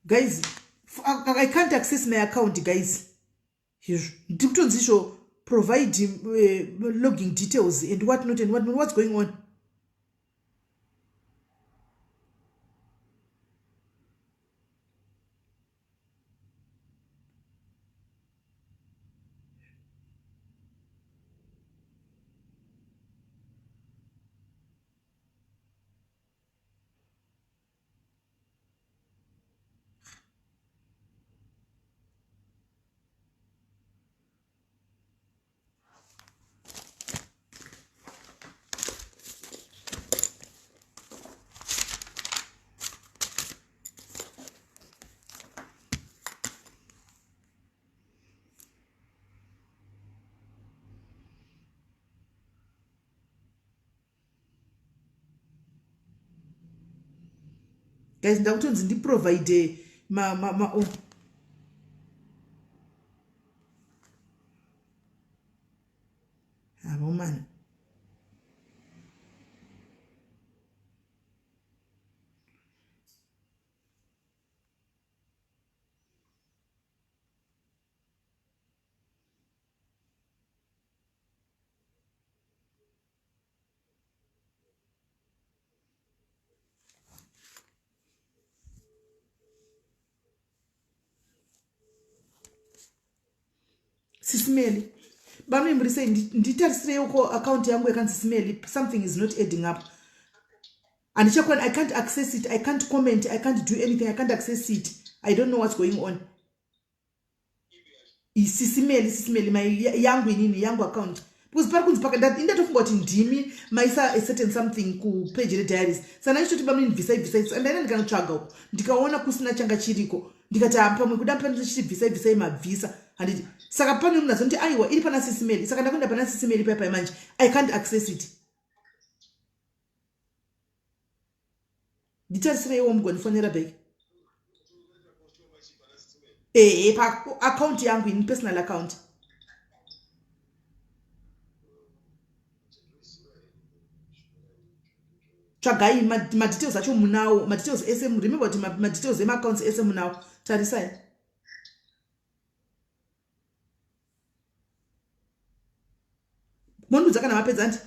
Guys, I can't access my account, guys. Izvo ndiri kutonzi izvo provide logging details and what not and what not. What's going on? Guys, ndakutonzi ndiprovide ma, ma, ma, oh. Avomana. Sisimeli, bamwe muri sei? Nditarisirei ko account yangu yakanzi Simeli. Something is not adding up. Handichakwani. I can't access it. I can't comment. I can't do anything. I can't access it. I don't know what's going on. Sisimeli, Sisimeli, mai yangu inini, yangu account, because pari kunzi indatofunga kuti ndimi maisa a certain something kupage rediaries. Saka ndichitoti, bamini, bvisai, bvisai. Ndaenda ndikanotsvaga uko, ndikaona kusina changa chiriko. Ndikati, pamwe kuda pandichiti bvisai, bvisai, mabvisa, handiti? Saka pane munhu azonditi, aiwa, iri pana Sisimeli. Saka ndakuenda pana Sisimeli paipai manje I can't access it. Nditarisirei, mugondifonera back. Ehe, paaccount yangu ini, personal account. Tsvagai madetails acho munawo, madetails ese. Remember kuti madetails emaaccounts ese munawo. Tarisai. Mondudza kana mapedza, andi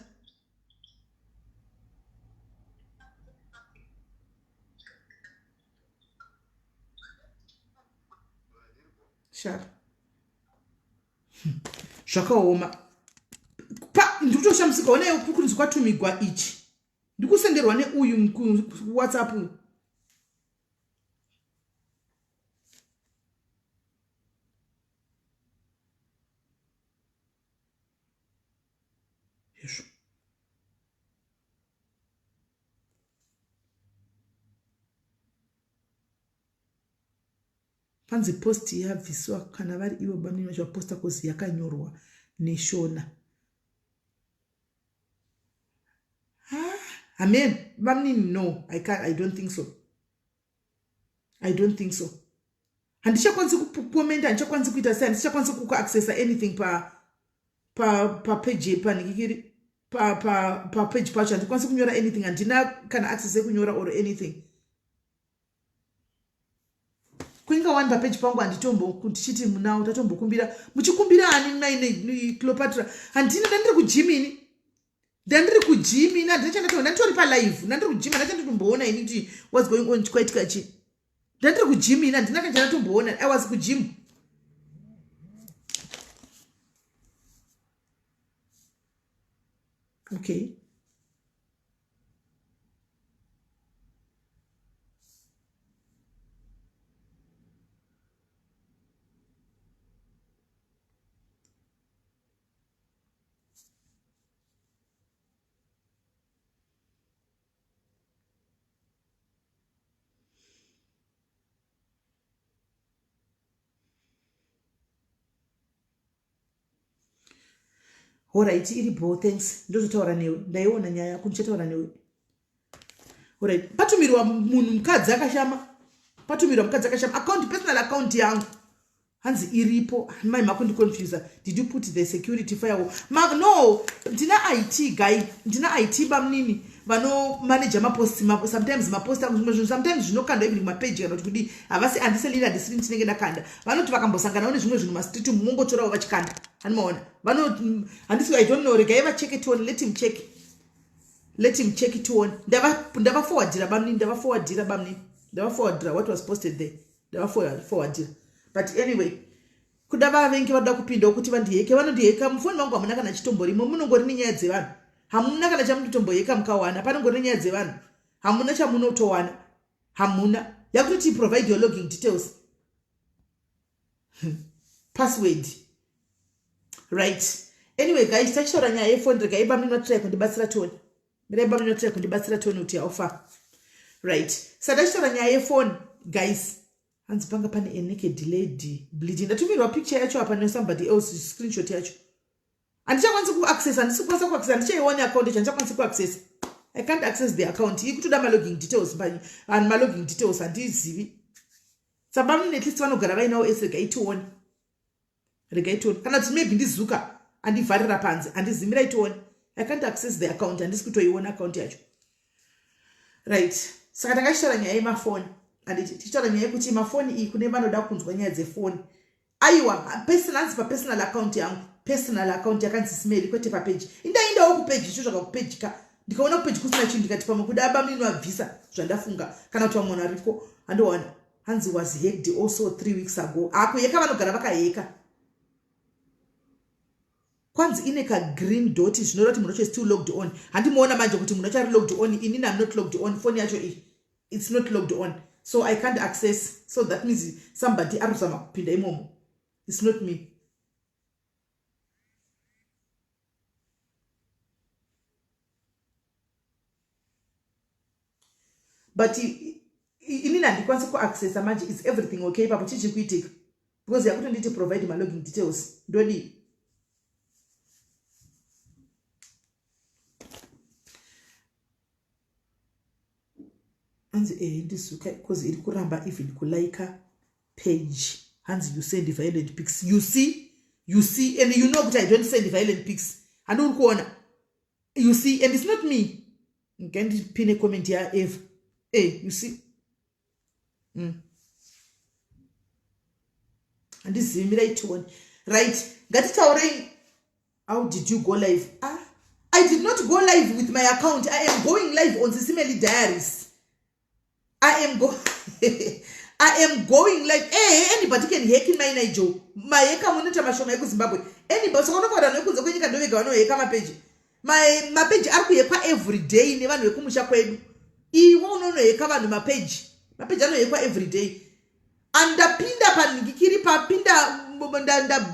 sharp. Zvakaoma. Ndikutoshamisika. Onai, kunzi kwatumigwa ichi, ndikusenderwa neuyu kuWhatsApp. Izvo panzi post yabviswa kana vari ivo bamini vachivaposta, 'cause yakanyorwa neShona. Amen. Bamnini, no, I, can't, I don't think so. I don't think so. Handichakwanisi kukomenda, handichakwanisi kuita sei, handichakwanisi kuaccessa anything papage pa panhikikiri papage pacho. Handikwanisi kunyora anything. Handina kana access yekunyora or anything. Kuinga wani papage pangu handitombo. Tichiti munawo, tatombokumbira, muchikumbira ani maine Cleopatra? Handina. Ndandiri kugym ini, ndandiri kugym ini. Handina chandato. Ndanditori palive, ndandiri kugym. Handina chandatomboona ini kuti what's going on, chikwaitika chi. Ndandiri kugym ini, handina kana chandatomboona. I was kugym. Okay. Alright, iri bo, thanks. Ndozotaura newe. Ndaiona nyaya yako, ndichataura newe. Alright. Patumirwa munhu mukadzi akashama, patumirwa mukadzi akashama account, personal account yangu. Hanzi iripo mai makundiconfusa. Did you put the security firewall? Ma, no, ndina IT guy, ndina IT bamnini vanomanaja mapost ma, sometimes mapost angu zvimwe zvinhu sometimes zvinokanda even kumapeji kana kuti kudii havasi handiselini handisiri ndinenge ndakanda vanoti vakambosanganawo nezvimwe zvinhu mastreet umu mongotorawo vachikanda handimaona vano handisi i don't know regai vacheke tione let him check let him check tione ndavafowadhira bamnini ndavafowadhira bamnini ndavafowadhira what was posted there ndavafowadhira but anyway kuda vavengi vanoda kupindawo kuti vandiheke vanondiheka mufoni mangu hamuna kana chitomborimo munongori nenyaya dzevanhu hamuna kana chamunotomboheka mukawana panongori nenyaya dzevanhu hamuna chamunotowana hamuna yakutoti provide your logging details password right anyway guys tachitaura nyaya yefoni regai bamnini vatrai kundibatsira tione mirai bamnini vatrai kundibatsira tione kuti how far right sa tachitaura nyaya yefoni guys hanzi panga pane a naked lady bleeding ndatumirwa picture yacho apa nesomebody else screenshot yacho handichakwanisi kuaccess handisi kukwanisa kuaccess handichaioni account yacho handichakwanisi kuaccess i can't access the account iri kutoda maloging details and maloging details handizivi sabamuni at least vanogara vainawo ese regai tione regai tione kana kuti maybe ndizuka andivharira panze handizimirai tione i can't access the account handisi kutoiona account yacho right saka takachitaura nyaya yemafoni handiti tichitaura nyaya yekuti mafoni iyi kune vanoda kunzwa nyaya dzefoni aiwa personal hanzi papersonal account yangu personal account yakanzi smeli kwete papeji indaindawo kupeji icho zvaka kupeji ka ndikaona kupeji kusina chinhu ndikati pamwe kuda bamnini vabvisa zvandafunga kana kuti vamwe vanhu variko handiwana hanzi was hacked also three weeks ago akuheka vanogara vakaheka kwanzi ine kagreen dot zvinoreva kuti munhu wacho still logged on handimuona manje kuti munhu wacho ari logged on inini am not logged on foni yacho iyi it's not logged on so i can't access so that means somebody ari kuzama kupinda imomo it's not me but inini handikwanisi kuaccessa manje is everything okay ipapo chii chiri kuitika because yakutonditi provide maloging details ndodii hanzi ehe ndizuka because iri kuramba even kulaika page hanzi you send violent pics you see you see and you know kuti i don't send violent pics handi uri kuona you see and it's not me ngandipine comment yaeva e eh, you see Handizivi mirai tione right ngatitaurei how did you go live ah i did not go live with my account i am going live on sisimeli diaries i am go i am going live eh anybody can hack in my nijo maheka munoita mashoma ekuzimbabwe anybody saka unofanira vanhu vekunze kwenyika ndovega vanoheka mapeji mapeji ari kuhekwa every day nevanhu vekumusha kwedu iwe unonoheka vanhu mapeji mapeji anohekwa every day andapinda panhingikiri papinda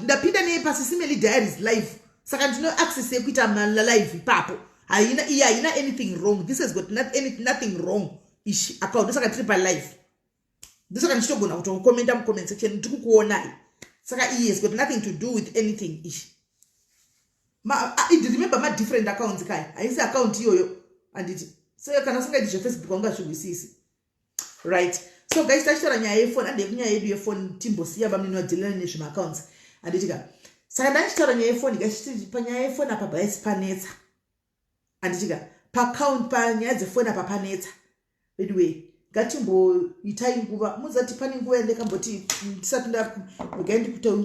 ndapinda nepasisimeli diaries live saka ndino access yekuita live ipapo haina iyi haina anything wrong this has got not, any, nothing wrong ishi account ndosaka tiri palive ndosaka ndichitogona kutokomenda mucomment section ndiri kukuonai saka iyi has got nothing to do with anything ishi remember madifferent accounts kaya haisi account iyoyo handiti so kana usingaiti zvefacebook haungazvihwisisi right so guys tachitaura nyaya yefoni handei kunyaya yedu yefoni timbosiya bamnini vadhilana nezvemaaccounts handiti ka saka ndachitaura nyaya yefoni guys panyaya yefoni apa guys panetsa handiti ka paaccount panyaya dzefoni apa panetsa anyway ngatimboitai nguva munoziva kuti pane nguva yandakamboti ndisati ndaregai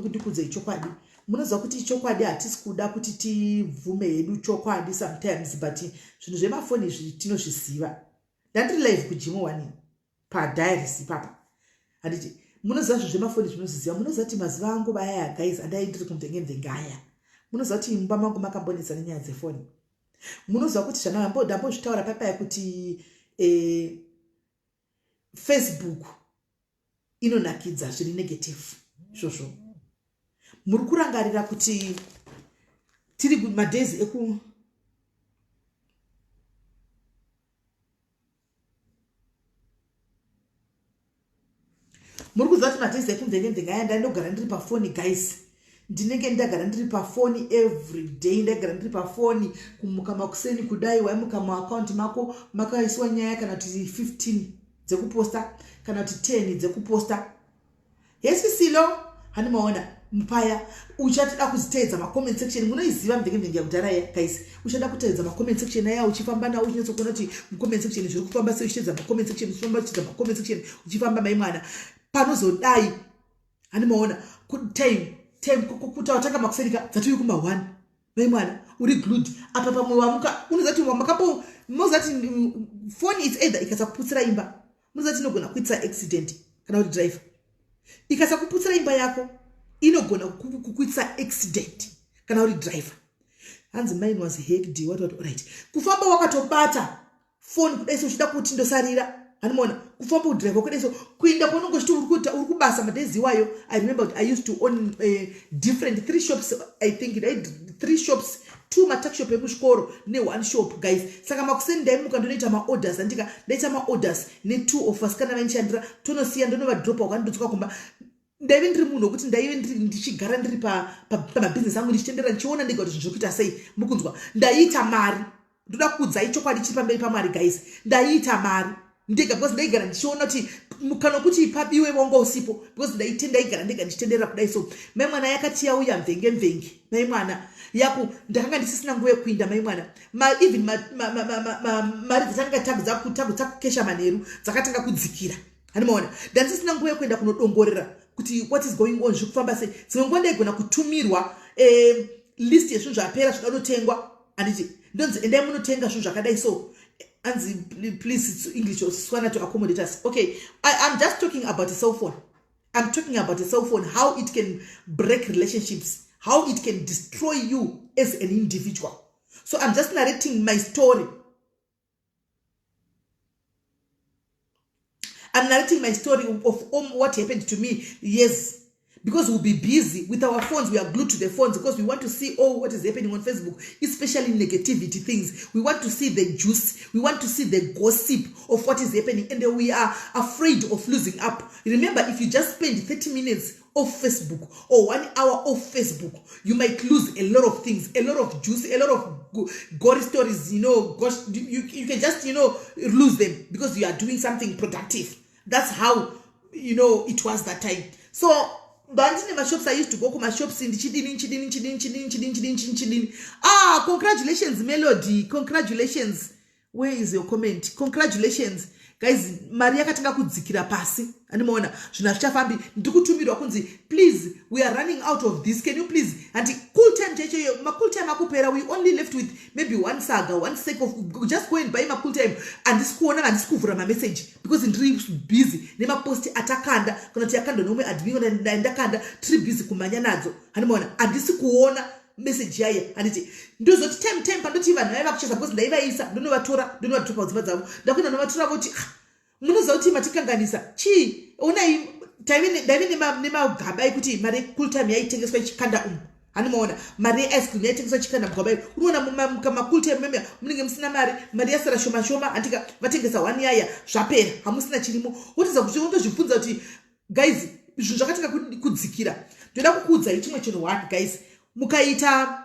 ndikudzei chokwadi munoziva kuti chokwadi hatisi kuda kuti tibvume hedu chokwadi sometimes but zvinhu zvemafoni izvi tinozviziva ndandiri live kujimo wani padiaries ipapa handiti munoziva zvinhu zvemafoni zvinozviziva munoziva kuti mazuva angu vayaya guys andai ndiri kumvenge aya munoziva kuti mumba mangu makambonetsa nenyaya dzefoni munoziva kuti zvandambozvitaura papaya kuti eh, facebook inonakidza zviri negative izvozvo muri kurangarira kuti tiri madays eku muri kuziva kuti madays ekumvenge aya ndandogara ndiri pafoni guys ndinenge ndagara ndiri pafoni every day ndagara ndiri pafoni kumuka makuseni kudai waimuka muakaunti mako makaiswa nyaya kana kuti 15 dzekuposta kana kuti 10 dzekuposta hesi silo Hani maona paya uchatida kuziteedza macomment section. Munoiziva mvenge mvenge yakudhara iya, guys. Uchada kuteedza macomment section aya, uchifamba nawo, uchinyatsokuona kuti mucomment section zviri kufamba sei, uchiteedza macomment section, uchifamba uchiteedza macomment section, uchifamba, mai mwana. Panozodai, hani maona, time time kuti watanga makusenika dzatiri kuma1, mai mwana, uri glued apa. Pamwe wamuka, unozati makapo mozati foni its either ikasakuputsira imba, munozati inogona kuitisa accident kana kuti driver ikasakuputsira imba yako, inogona kukuitisa accident kana uri driver. Hanzi mine was hacked, what what. Right, kufamba wakatobata foni kudai so, uchida kuti ndosarira, hanimona, kufamba kudriver kudai so, kuinda kwaunonge uchiti uri kuita, uri kubasa. Madays iwayo, I remember kuti I used to own different three shops, I think, right? Three shops, two matuckshop ekuzvikoro ne-one shop, guys. Saka makuseni ndaimuka, ndonoita maorders, andika ndaita maorders ne-two of vasikana vainishandira, tonosiya, ndonovadropa, wakandodzoka kumba. Ndaive ndiri munhu wekuti ndaive ndichigara ndiri pamabhizinesi angu, ndichitendera, ndichiona ndega kuti zvinhu zviri kuita sei. Mukunzwa, ndaiita mari. Ndoda kuudzai chokwadi chiri pamberi paMwari, guys. Ndaiita mari ndega because ndaigara ndichiona kuti kana kuti pabiwe wanga usipo, because ndaigara ndega ndichitenderera kudai so. Mai mwana, yakati yauya mvenge mvenge, mai mwana, yaku ndakanga ndisisina nguva yekuinda, mai mwana. Even mari dzatanga takukesha manheru dzakatanga kudzikira, handimaona. Ndandisisina nguva yekuenda kunodongorera kuti what is going on, zviri kufamba sei. Dzimwe nguva ndaigona kutumirwa list yezvinhu zvapera, zvida kunotengwa, handiti? Ndonzi endai munotenga zvinhu zvakadai so. Anzi please, it's English or Swana to accommodate us. Okay, I'm just talking about a cell phone. I'm talking about a cell phone, how it can break relationships, how it can destroy you as an individual. So I'm just narrating my story. I'm narrating my story of what happened to me. Yes, because we'll be busy with our phones. We are glued to the phones because we want to see all what is happening on Facebook, especially negativity things. We want to see the juice. We want to see the gossip of what is happening, and we are afraid of losing up. Remember, if you just spend 30 minutes off Facebook or one hour off Facebook, you might lose a lot of things, a lot of juice, a lot of gory stories. Gosh, you can just lose them because you are doing something productive. That's how it was that time. So ndandine mashops. I used to go kumashops ndichidini, ndichidini, ndichidini, ndichidini, ndichidini, ndichidini, ndichidini. Ah, congratulations, Melody, congratulations. Where is your comment? Congratulations, guys. Mari yakatanga kudzikira pasi, andimaona, zvinhu hazvichafambi. Ndiri kutumirwa kunzi please, we are running out of this, can you please, handi cool time chaicho, macool time akupera. We only left with maybe one saga, one sack of, just go and buy macool time. Handisi kuona, handisi kuvhura mameseji because ndiri busy nemaposti atakanda, kana kuti yakandwa neumwe admin, ndakanda, tiri busy kumhanya nadzo, handimaona. Handisi kuona meseji yaya, handiti? Ndozoti time time pandoti vanhu vaiva kucheza, because ndaivaisa, ndonovatora, ndonovadropa kudzimba dzavo. Ndakuenda novatora, voti ah, munoziva kuti matikanganisa chii? Onai, ndaive nemagaba ekuti mari yecool time yaitengeswa ichikanda umu, handimaona. Mari yeice cream yaitengeswa ichikanda mugaba iri. Unoona macool time meme munenge musina mari, mari yasara shoma shoma, handika? Vatengesa one yaya, zvapera, hamusina chirimo. Wotiza kuti wotozvibvunza kuti guys, zvinhu zvakatanga kudzikira. Ndoda kukuudzai chimwe chinhu one, guys. Mukaita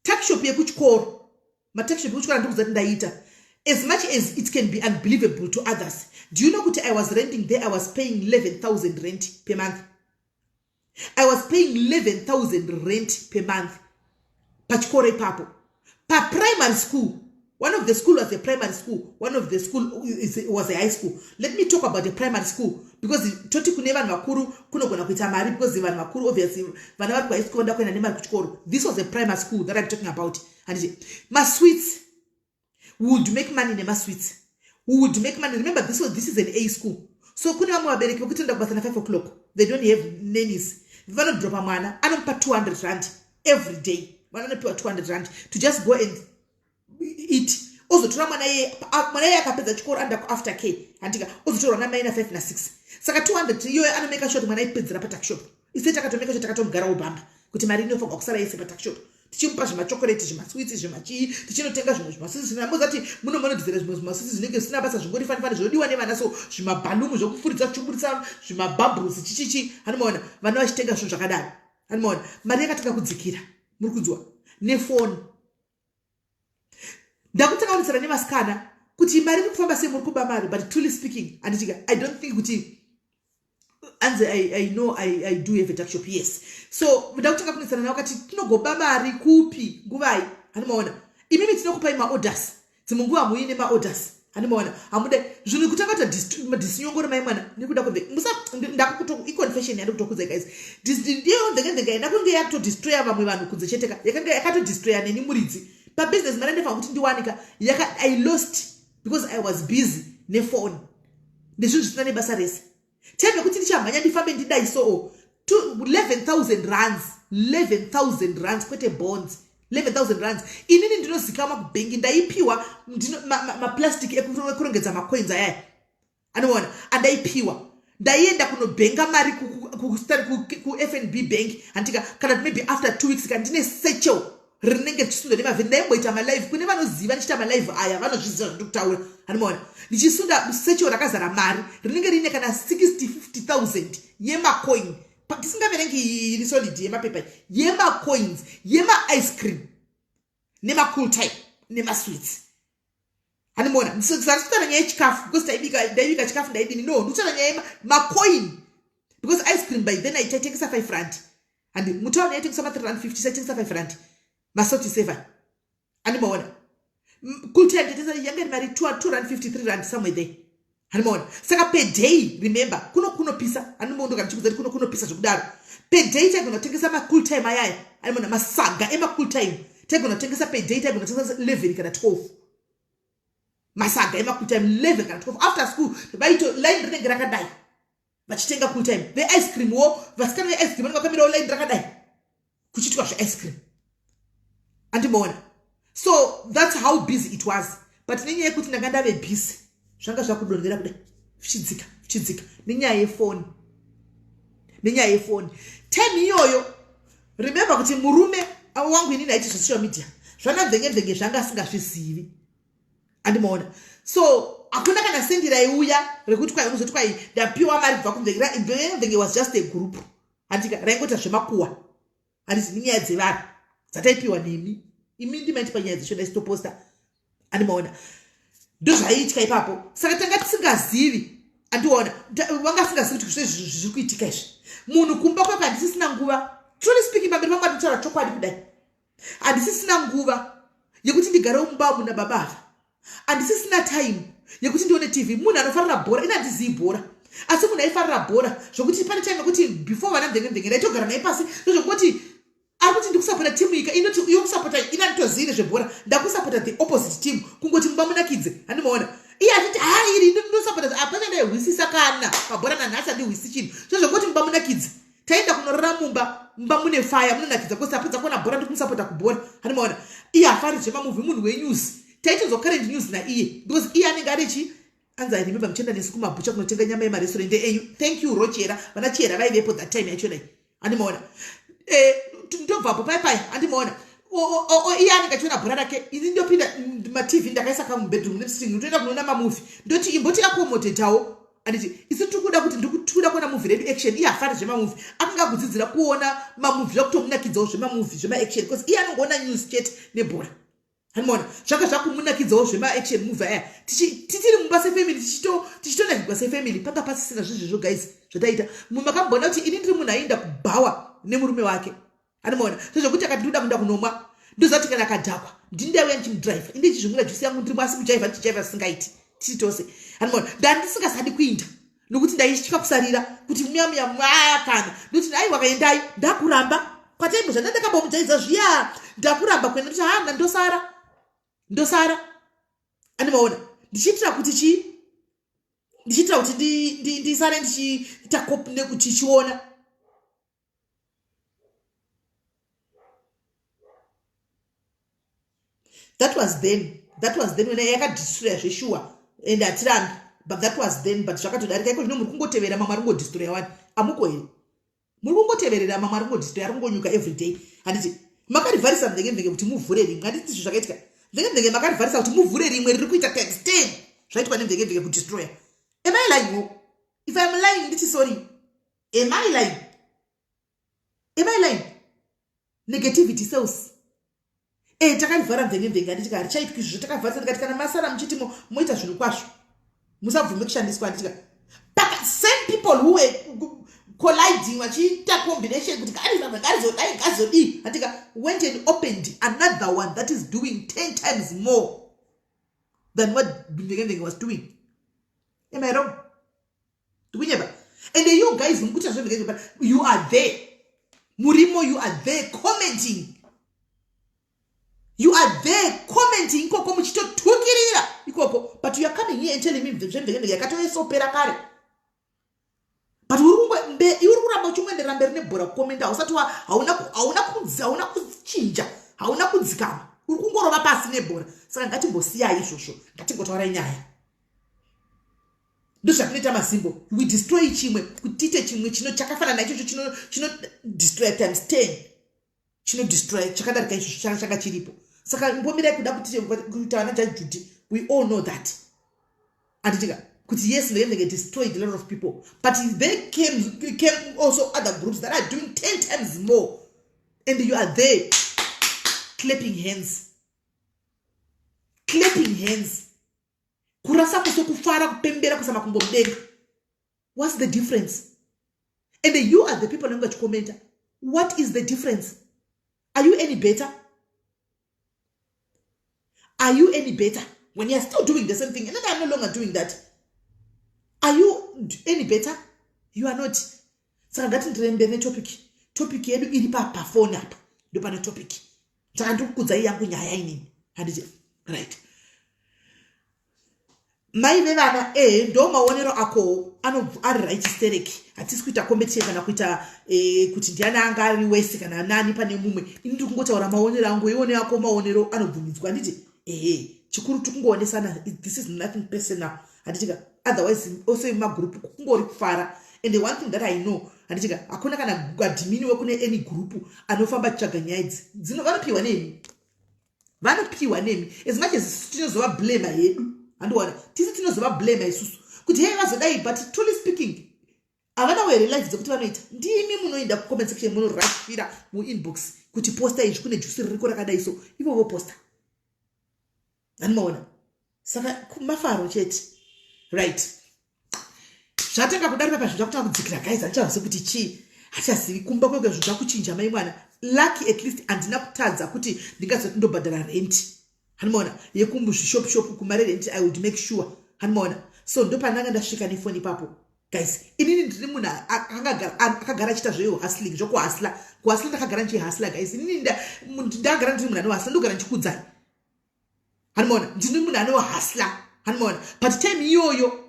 tuckshop yekuchikoro, matuckshop ekuchikoro andikuudza kuti ndaita, as much as it can be unbelievable to others, do you know kuti I was renting there? I was paying 11,000 rent per month. I was paying 11,000 rent per month pachikoro ipapo, paprimary school. One of the school was a primary school, one of the school was a high school. Let me talk about the primary school because toti kune vanhu vakuru kunogona kuita mari, because vanhu vakuru, obviously, vana vari kuhigh school vanoda kuenda nemari kuchikoro. This was a primary school that I'm talking about, handiti? Masweets, we would make money nemasweets. We would make money. Remember, this is an A school, so kune vamwe vabereki vekuti enda kubasa na5 o'clock, they don't have nannies, vanodropa mwana, anomupa R200 every day. Mwana anopiwa R200 to just go and eat. Ozotora mwana iye, mwana iye akapedza chikoro anda kuafter care, handika? Ozotorwa namai na5 na6. Saka 200 iyoyo anomeka sure kuti mwana aipedzera patuckshop. Ise takatomeka sure, takatomugara ubhamba kuti mari inofanirwa kusara yese patuckshop, tichimupa zvimachokoreti, zvimaswitsi, zvimachii, tichinotenga zvimwe zvimaswitsi zvinamozati muno munodhizera zvimwe zvimaswitsi zvinenge zvisina basa, zvingori fanifani, zvinodiwa nevana so, zvimabhalumu zvokufuridza, zvichiburitsa zvimabhabhurusi, chichichi, hanimaona. Vana vachitenga zvinhu zvakadaro, hanimaona. Mari yakatanga kudzikira, muri kunzwa? Nefoni ndakutanga kunesana nevasikana kuti mari iri kufamba sei, muri kuba mari. But truly speaking, handitika, I don't think kuti Anzi I know I do have a tuck shop, yes. So ndakutanga kunetsana navo kati tinogoba mari kupi nguvai? Handimaona imimi tinokupai maorders, dzimwe nguva hamuine maorders. Handimaona hamude zvinhu kutanga kuita madisinyongoro mai mwana nekuda kwemve musa ndakuto iconfession yandikutokudzai guys. Ndiyo mvenge yaida kunge yakutodestroya vamwe vanhu kunze cheteka, yakanga yakatodestroya neni muridzi pabusiness. Mari ndefanira kuti ndiwanika yaka I lost because I was busy nefoni nezvinhu zvisina nebasa rese. Time yekuti ndichamhanya ndifambe ndidai soo 11,000 rands, 11,000 rands, kwete bonds, 11,000 rands. Inini ndinozikamwa kubhengi, ndaipiwa maplastic ekurongedza macoins ayaya, anoona andaipiwa. Ndaienda kunobhenga mari kuFNB Bank, handika? Kana maybe after 2 weeks ka ndine satchel rinenge richisunda nemavhiri. Ndaimboita malive, kune vanoziva ndichiita malive aya vanozviziva zvandiri kutaura. Handimaona ndichisunda satchel rakazara mari rinenge riine kana 60 50,000 yemacoin, tisingaverengi iri solid yemapepa, yemacoins, yemaice cream, nemacool time, nemasweets. Handimaona sari nyaya yechikafu because taibika, ndaibika chikafu, ndaidini. No, ndikutaura nyaya yemacoin because ice cream by then taitengesa 5 rand, handi? Mutauni yaitengesa ma 3 rand 50, saitengesa 5 rand masoti 7. Handimaona cool time taitengesa yanga iri mari 2 rand 53 rand, somewhere there. Handimaona saka per day, remember kuno kunopisa, handimbondo kana chikudza kuti kuno kunopisa zvekudaro. Per day taigona kutengesa macool time ayaya, handimaona masaga emacool time taigona kutengesa per day, taigona kutengesa 11 kana 12 masaga emacool time, 11 kana 12. After school vaito line rinenge rakadai vachitenga cool time. Veice cream wo, vasikana veice cream vanenge vakamirawo line rakadai kuchiitwa zveice cream. Andimaona so that's how busy it was. But nenyaya yekuti ndanga ndave busy, zvanga zvakudonhera kudai zvichidzika zvichidzika nenyaya yefoni, nenyaya yefoni. Time iyoyo, remember kuti murume wangu inini aiti zvesocial media zvana mvenge zvanga asingazvizivi. Andimaona so hakuna kana sendi raiuya rekuti kwai unozoti kwai ndapiwa mari kubva kumvenge. Was just a group, handika? Raingoita zvemakuwa, handiti? Nenyaya dzevanhu dzataipiwa nemi imi, ndimaitipa nyaya dzacho, ndaisitoposta. Andimaona ndozvaiitika ipapo. Saka tanga tisingazivi, andiona vanga asingazivi kuti zve zviri kuitika izvi. Munhu kumba kwake handisisina nguva, truly speaking, pamberi pangu anditaura chokwadi kudai, handisisina nguva yekuti ndigarewo mumba muna baba ava. Handisisina time yekuti ndione TV. Munhu anofarira bhora, ina handizivi bhora, asi munhu aifarira bhora zvokuti pane time yekuti before vana mvenge ndaitogara naye pasi, ndozvokungoti ari kuti ndikusapota timu ika, inoti iwe kusapota, ina nditozivi nezvebhora, ndakusapota the opposite team, kungoti mumba munakidze. Handimaona iye achiti ha iri ndosapota, hapana ndaihwisisa kana pabhora nanhasi handihwisi chinhu. Zvezvongoti mumba munakidze, taenda kunorara mumba, mumba mune faya, munonakidza kwese. Apedza kuona bhora, ndikumusapota kubhora. Handimaona iye hafari zvemamovie, munhu wenews, taitonzwa current news naiye because iye anenge ari chi anzi. I remember muchienda nesu kumabhucha kunotenga nyama yemarestaurant enyu. Thank you Rochera, vana Chera vaivepo that time yachonai. Handimaona ndobvapo pai pai, handimaona iye anenge achiona bhora rake, ini ndopinda maTV ndakaisa kamubedroom nesitting, ndotoenda kunoona mamovie, ndoti imboti accommodatawo, anditi? Isu tiri kuda kuti ndikuda kuona movie redu action, iye hafari zvemamovie. Akanga akudzidzira kuona mamovie zvakutomunakidzawo zvemamovie zvemaaction because iye anongoona news chete nebhora. Handimaona zvanga zvakumunakidzawo zvemaaction movie aya. Tichiri mumba sefamily, tichitonakigwa sefamily, panga pasisina zvezvezvo guys zvataita. Makamboona kuti ini ndiri munhu aienda kubhawa nemurume wake. Handimaona zvezvokuti akati ndikuda kuenda kunomwa, ndoziva kuti kana akadhakwa ndindauya ndichimudhiraivha, inde chizvimwira juice yangu ndirimo, asi kujaivha ndichijaivha zvisingaiti tiri tose. Handimaona ndandisingasadi kuinda nokuti ndaitya kusarira kuti muya muya mwaya kana ndoti aiwa kaendai, ndakuramba kwataimbo zvanda ndakambomujaidza zviya, ndakuramba kuenda, ndoti hana ndosara, ndosara. Andimaona ndichiitira kuti chii? Ndichiitira kuti ndisare ndichiita cope nekuchichiona. That was then, that was then when yakadestroya zveshuwa and hatirambi, but that was then. But zvakatodarika iko zvino. Muri kungotevera mamwe ari kungodestroya wani, amuko here? Muri kungoteverera mamwe ari kungodestroya, ari kungonyuka every day, handiti? Makarivharisa mvenge mvenge kuti muvhure rimwe, handiti? Izvo zvakaitika mvenge mvenge, makarivharisa kuti muvhure rimwe riri kuita times 10 zvaitwa nemvenge mvenge kudestroya. Am I lying? If I'm lying, nditi sorry. Am I lying? Am I lying? Negativity sells. Takarivhara mvenge mvenge, handitika? Harichaitwi izvozvo, takavharisa ndikati kana masara muchiti moita zvinhu kwazvo, musabvume kushandiswa, handitika? Same people who were colliding, vachiita combination kuti ngarizamwe, ngarizodai, ngazodii, handika, went and opened another one that is doing 10 times more than what Mvengemvenge was doing. Am I wrong? Ndikunyeba? And you guys mukuita zvemvengenge, but you are there, murimo, you are there commenting, you are there commenting ikoko, muchitotukirira ikoko, but you are coming here and telling me zvemvengenge yakatoesopera kare, but uri kuramba uchingoenderera mberi nebhora kukomenda. Hausati, hauna kuchinja, hauna kudzikama, uri kungorova pasi nebhora. Saka ngatimbosiyai izvozvo, ngatingotaurai nyaya. Ndozvatinoita mazimbo, we destroy chimwe kuti tiite chimwe chino chakafanana ichocho, chino destroy times 10, chinodestroy chakadarika izvozvo changa chiripo. Saka mbomirai kuda kuita vana Judge. We all know that, anditika, kuti yes, Mvengemvenge destroyed a lot of people, but there came also other groups that are doing 10 times more, and you are there clapping hands, clapping hands, kurasa kuso, kufara, kupembera, kuisa makumbo mudenga. What's the difference? And you are the people vanenge vachikomenta. What is the difference? Are you any better? Are you any better when you are still doing the same thing? And then I'm no longer doing that. Are you any better? You are not. Saka ngatindirei mberi netopic. Topic yedu iri pafoni apa, ndo pane topic. Saka ndiri kukudzai yangu nyaya inini, handiti? Right, mai vevana, ehe, ndo maonero akowo ari right stereki. Hatisi kuita competition kana kuita kuti ndiani anga ari wese kana nani pane mumwe. Ini ndiri kungotaura maonero angu, ione ako maonero anobvumidzwa, handiti? Ehe, chikuru tikungoonesana. This is nothing personal, handitika? Otherwise ose magroup kungori kufara. And the one thing that I know, handitika, hakuna kana admin wekune any group anofamba achitsvaga nyaya idzi. Dzino vanopiwa nemi, vanopiwa nemi. As much as tinozova blame hedu, handiwana, tisi tinozova blame isusu kuti hei, vazodai, but truly speaking, havanawo here life dzekuti vanoita? Ndimi munoenda kucomment section, munorashira muinbox kuti posta izvi, kune juice ririko rakadai, so ivo voposta, handimaona. Saka mafaro chete, right? Zvatanga kudarika pazvinhu, zvakutanga kudzikira, guys. Handichazivi kuti chii, hachazivi kumba kwega, zvinhu zvakuchinja. Mai mwana, lucky at least handina kutadza kuti ndingazoti ndobhadhara rent, handimaona, yekumuzvishop shop, kumari rent I would make sure, handimaona. So ndopandanga ndasvika nefoni ipapo, guys. Inini ndiri munhu akagara achiita zvehuhustling, zvokuhustla, kuhustla. Ndakagara ndichihustla, guys. Inini ndakagara ndiri munhu anohustla, ndogara ndichikudzai, handimaona. Ndini munhu anohustla, handimaona. But time iyoyo,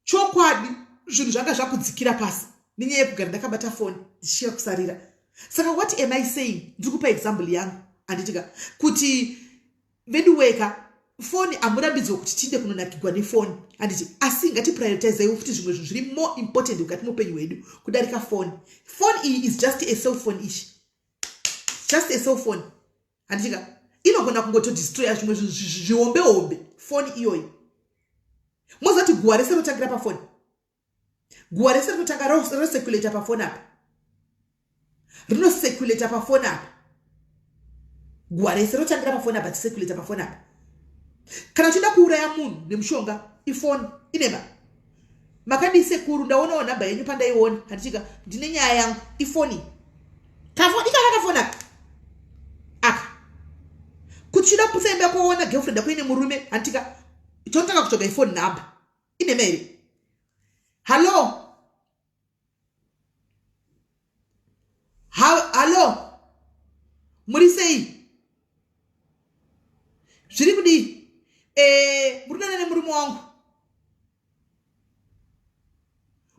chokwadi, zvinhu zvanga zvakudzikira pasi nenyaya yekugara ndakabata foni ndichiya kusarira. Saka what am I saying? Ndiri kupa example yangu, handitika, kuti veduweka, foni hamurambidzwa kuti tiinde kunonakigwa nefoni, handiti? Asi ngatiprioritizaiwo futi zvimwe zvinhu zviri more important mukati muupenyu hwedu kudarika foni. Foni iyi is just a cell phone ichi, just a cell phone, handitika? Inogona kungotodestroya zvimwe zvinhu zvihombe hombe, foni iyoyi. Mozati guhwa rese rotangira pafoni, guhwa rese rinotanga rocirculata pafoni apa, rinocirculata pafoni apa. Guhwa rese rotangira pafoni apa, ticirculata pafoni apa. Kana uchida kuuraya munhu nemushonga, ifoni inema. "Makadii sekuru, ndaonawo nhamba yenyu pandaiona, handitika, ndine nyaya yangu." Ifoni ikaka kafoni aka aka. Kuti uchida kuputsa imba yako, waona girlfriend yako ine murume, handitika, chonotanga kutsvaga ifoni nhamba. Inema here? Hallo, hallo, muri sei? Zviri kudii? Muri kudana nemurume wangu?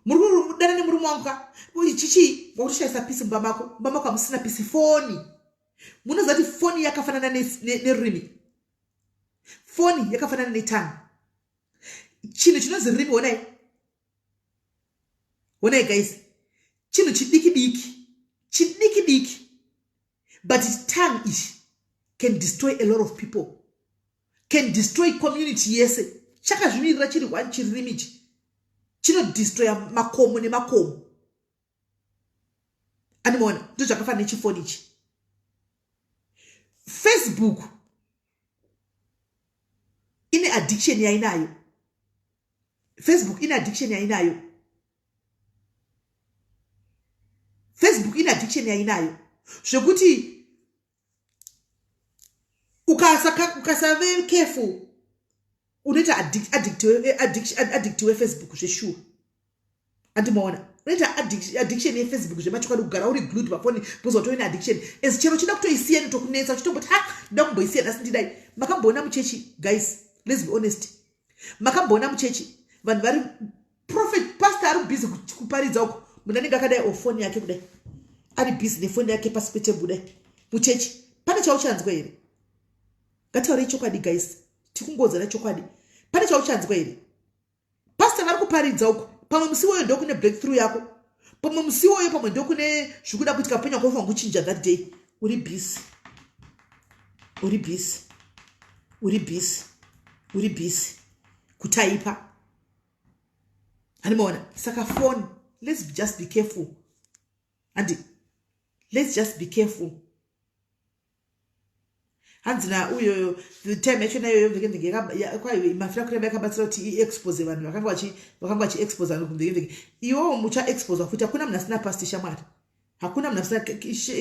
Muri kudana nemurume wangu ka? Chichii wakutoshayisa peace mumba mako? Mumba mako hamusina peace. Foni, munoziva kuti foni yakafanana nerurimi? Foni yakafanana netongue, chinhu chinonzi rurimi. Honai, honai guys, chinhu chidiki diki, chidiki diki, but tongue ichi can destroy a lot of people, can destroy community yese. Chakazvimirira chiri one, chirurimi ichi chinodestroya makomo nemakomo, andimaona. Ndo zvakafanana nechifoni ichi. Facebook ine addiction yainayo, Facebook ine addiction yainayo. Facebook ine addiction yainayo zvekuti ukasave careful unoita addict wefacebook zveshuwa. Andimaona unoita addiction yefacebook zvemachokwadi, kugara uri glued pafoni because watoine addiction. As chero uchida kutoisiya inotokunetsa, uchitomboti ha, ndoda kumboisiya nhasi, ndidai. Makamboona muchechi, guys, let's be honest, makamboona muchechi vanhu vari prophet, pastor ari busy kuparidza uko, munhu anenge akadai ofoni yake kudai, ari busy nefoni yake pasi petebhu kudai muchechi? Pane chauchanzwa here? Ngataurei chokwadi, guys, tikungodzana chokwadi. Pane chauchanzwa here? Pastor vari kuparidza uko, pamwe musi iwoyo ndokune breakthrough yako, pamwe musi iwoyo pamwe ndokune zvikuda kuitika penya kofanwa kuchinja that day. Uri busy, uri busy, uri busy, uri busy kutaipa. Handimaona. Saka phone, let's just be careful, handi? Let's just be careful. Hanzi nauyoyo, the time yacho naiyoyo mvekemveke mafira kureva yakabatsira kuti iexpose vanhu vakanga vachiexpose vanhu kumvekemveke. Iwowo muchaexposa futi. Hakuna munhu asina past, shamwari. Hakuna munhu asina.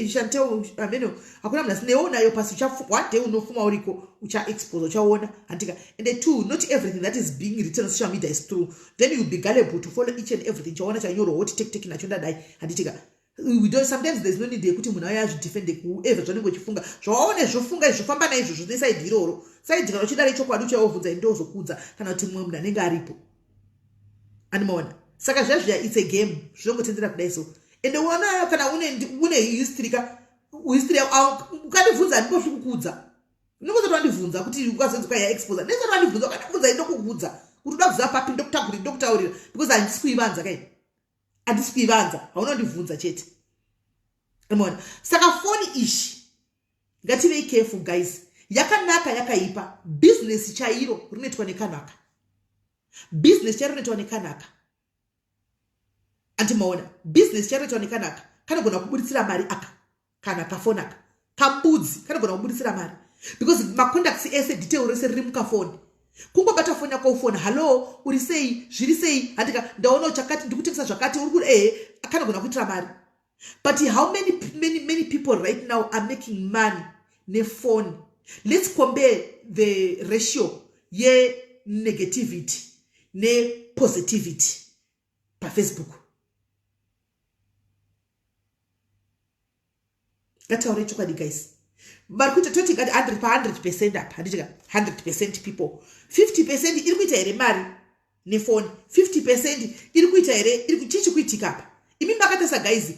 Shantel ameno, hakuna munhu asina. Iwo unayo past. One day unofuma uriko, uchaexpose, uchaona, handika? And two, not everything that is being written on social media is true. Then you'll be gullible to follow each and everything chaona chanyorwa, woti tek tek nacho ndadai, handitika? We don't, sometimes there's no need yekuti munhu auye azvidefende kuever zvanenge uchifunga. Zvawaone zvofunga izvofamba naizvozvo neside iroro side. Kana uchida rechokwadi, uchaovhunza, indozokudza, kana kuti mumwe munhu anenge aripo animaona. Saka zviya zviya, it's a game, zvinongotendera kudai. So ende unonayo kana une history ka, history ukandibvunza, handimbofi kukudza. Unongozoti wandibvunza kuti ukazonzi kwaiyaexposa, ndezoti wandibvunza, ukandibvunza, indokukudza kuti uda kuziva papi, ndokutaguri, ndokutaurira, because handisi kuivanza kai, handisi kuivanza. Hauna kundibvunza chete, unoona? Saka foni ishi, ngativei careful, guys. Yakanaka, yakaipa. Bhizinesi chairo rinoitwa nekanaka, bhizinesi chairo rinoitwa nekanaka. Andimaona, bhizinesi chairo rinoitwa nekanaka. Kanogona kuburitsira mari aka, kana kafoni aka kambudzi kanogona kuburitsira mari, because macontacts ese, detail rese riri mukafoni. Kungobata foni yako, ufona, "Hallo, uri sei, zviri sei? Handika ndaonawo chakati, ndikutengesa zvakati, uri ku ehe." Kanogona kuitira mari. But how many, many, many people right now are making money nefoni? Let's compare the ratio yenegativity nepositivity pafacebook. Ngataure chokwadi, guys. Vari kuita, toti ngati 100 pa100% apa, handitika? 100% people, 50% iri kuita here mari nefoni? 50% iri kuita here? Chii chikuitika apa? Imi makatarisa, guys,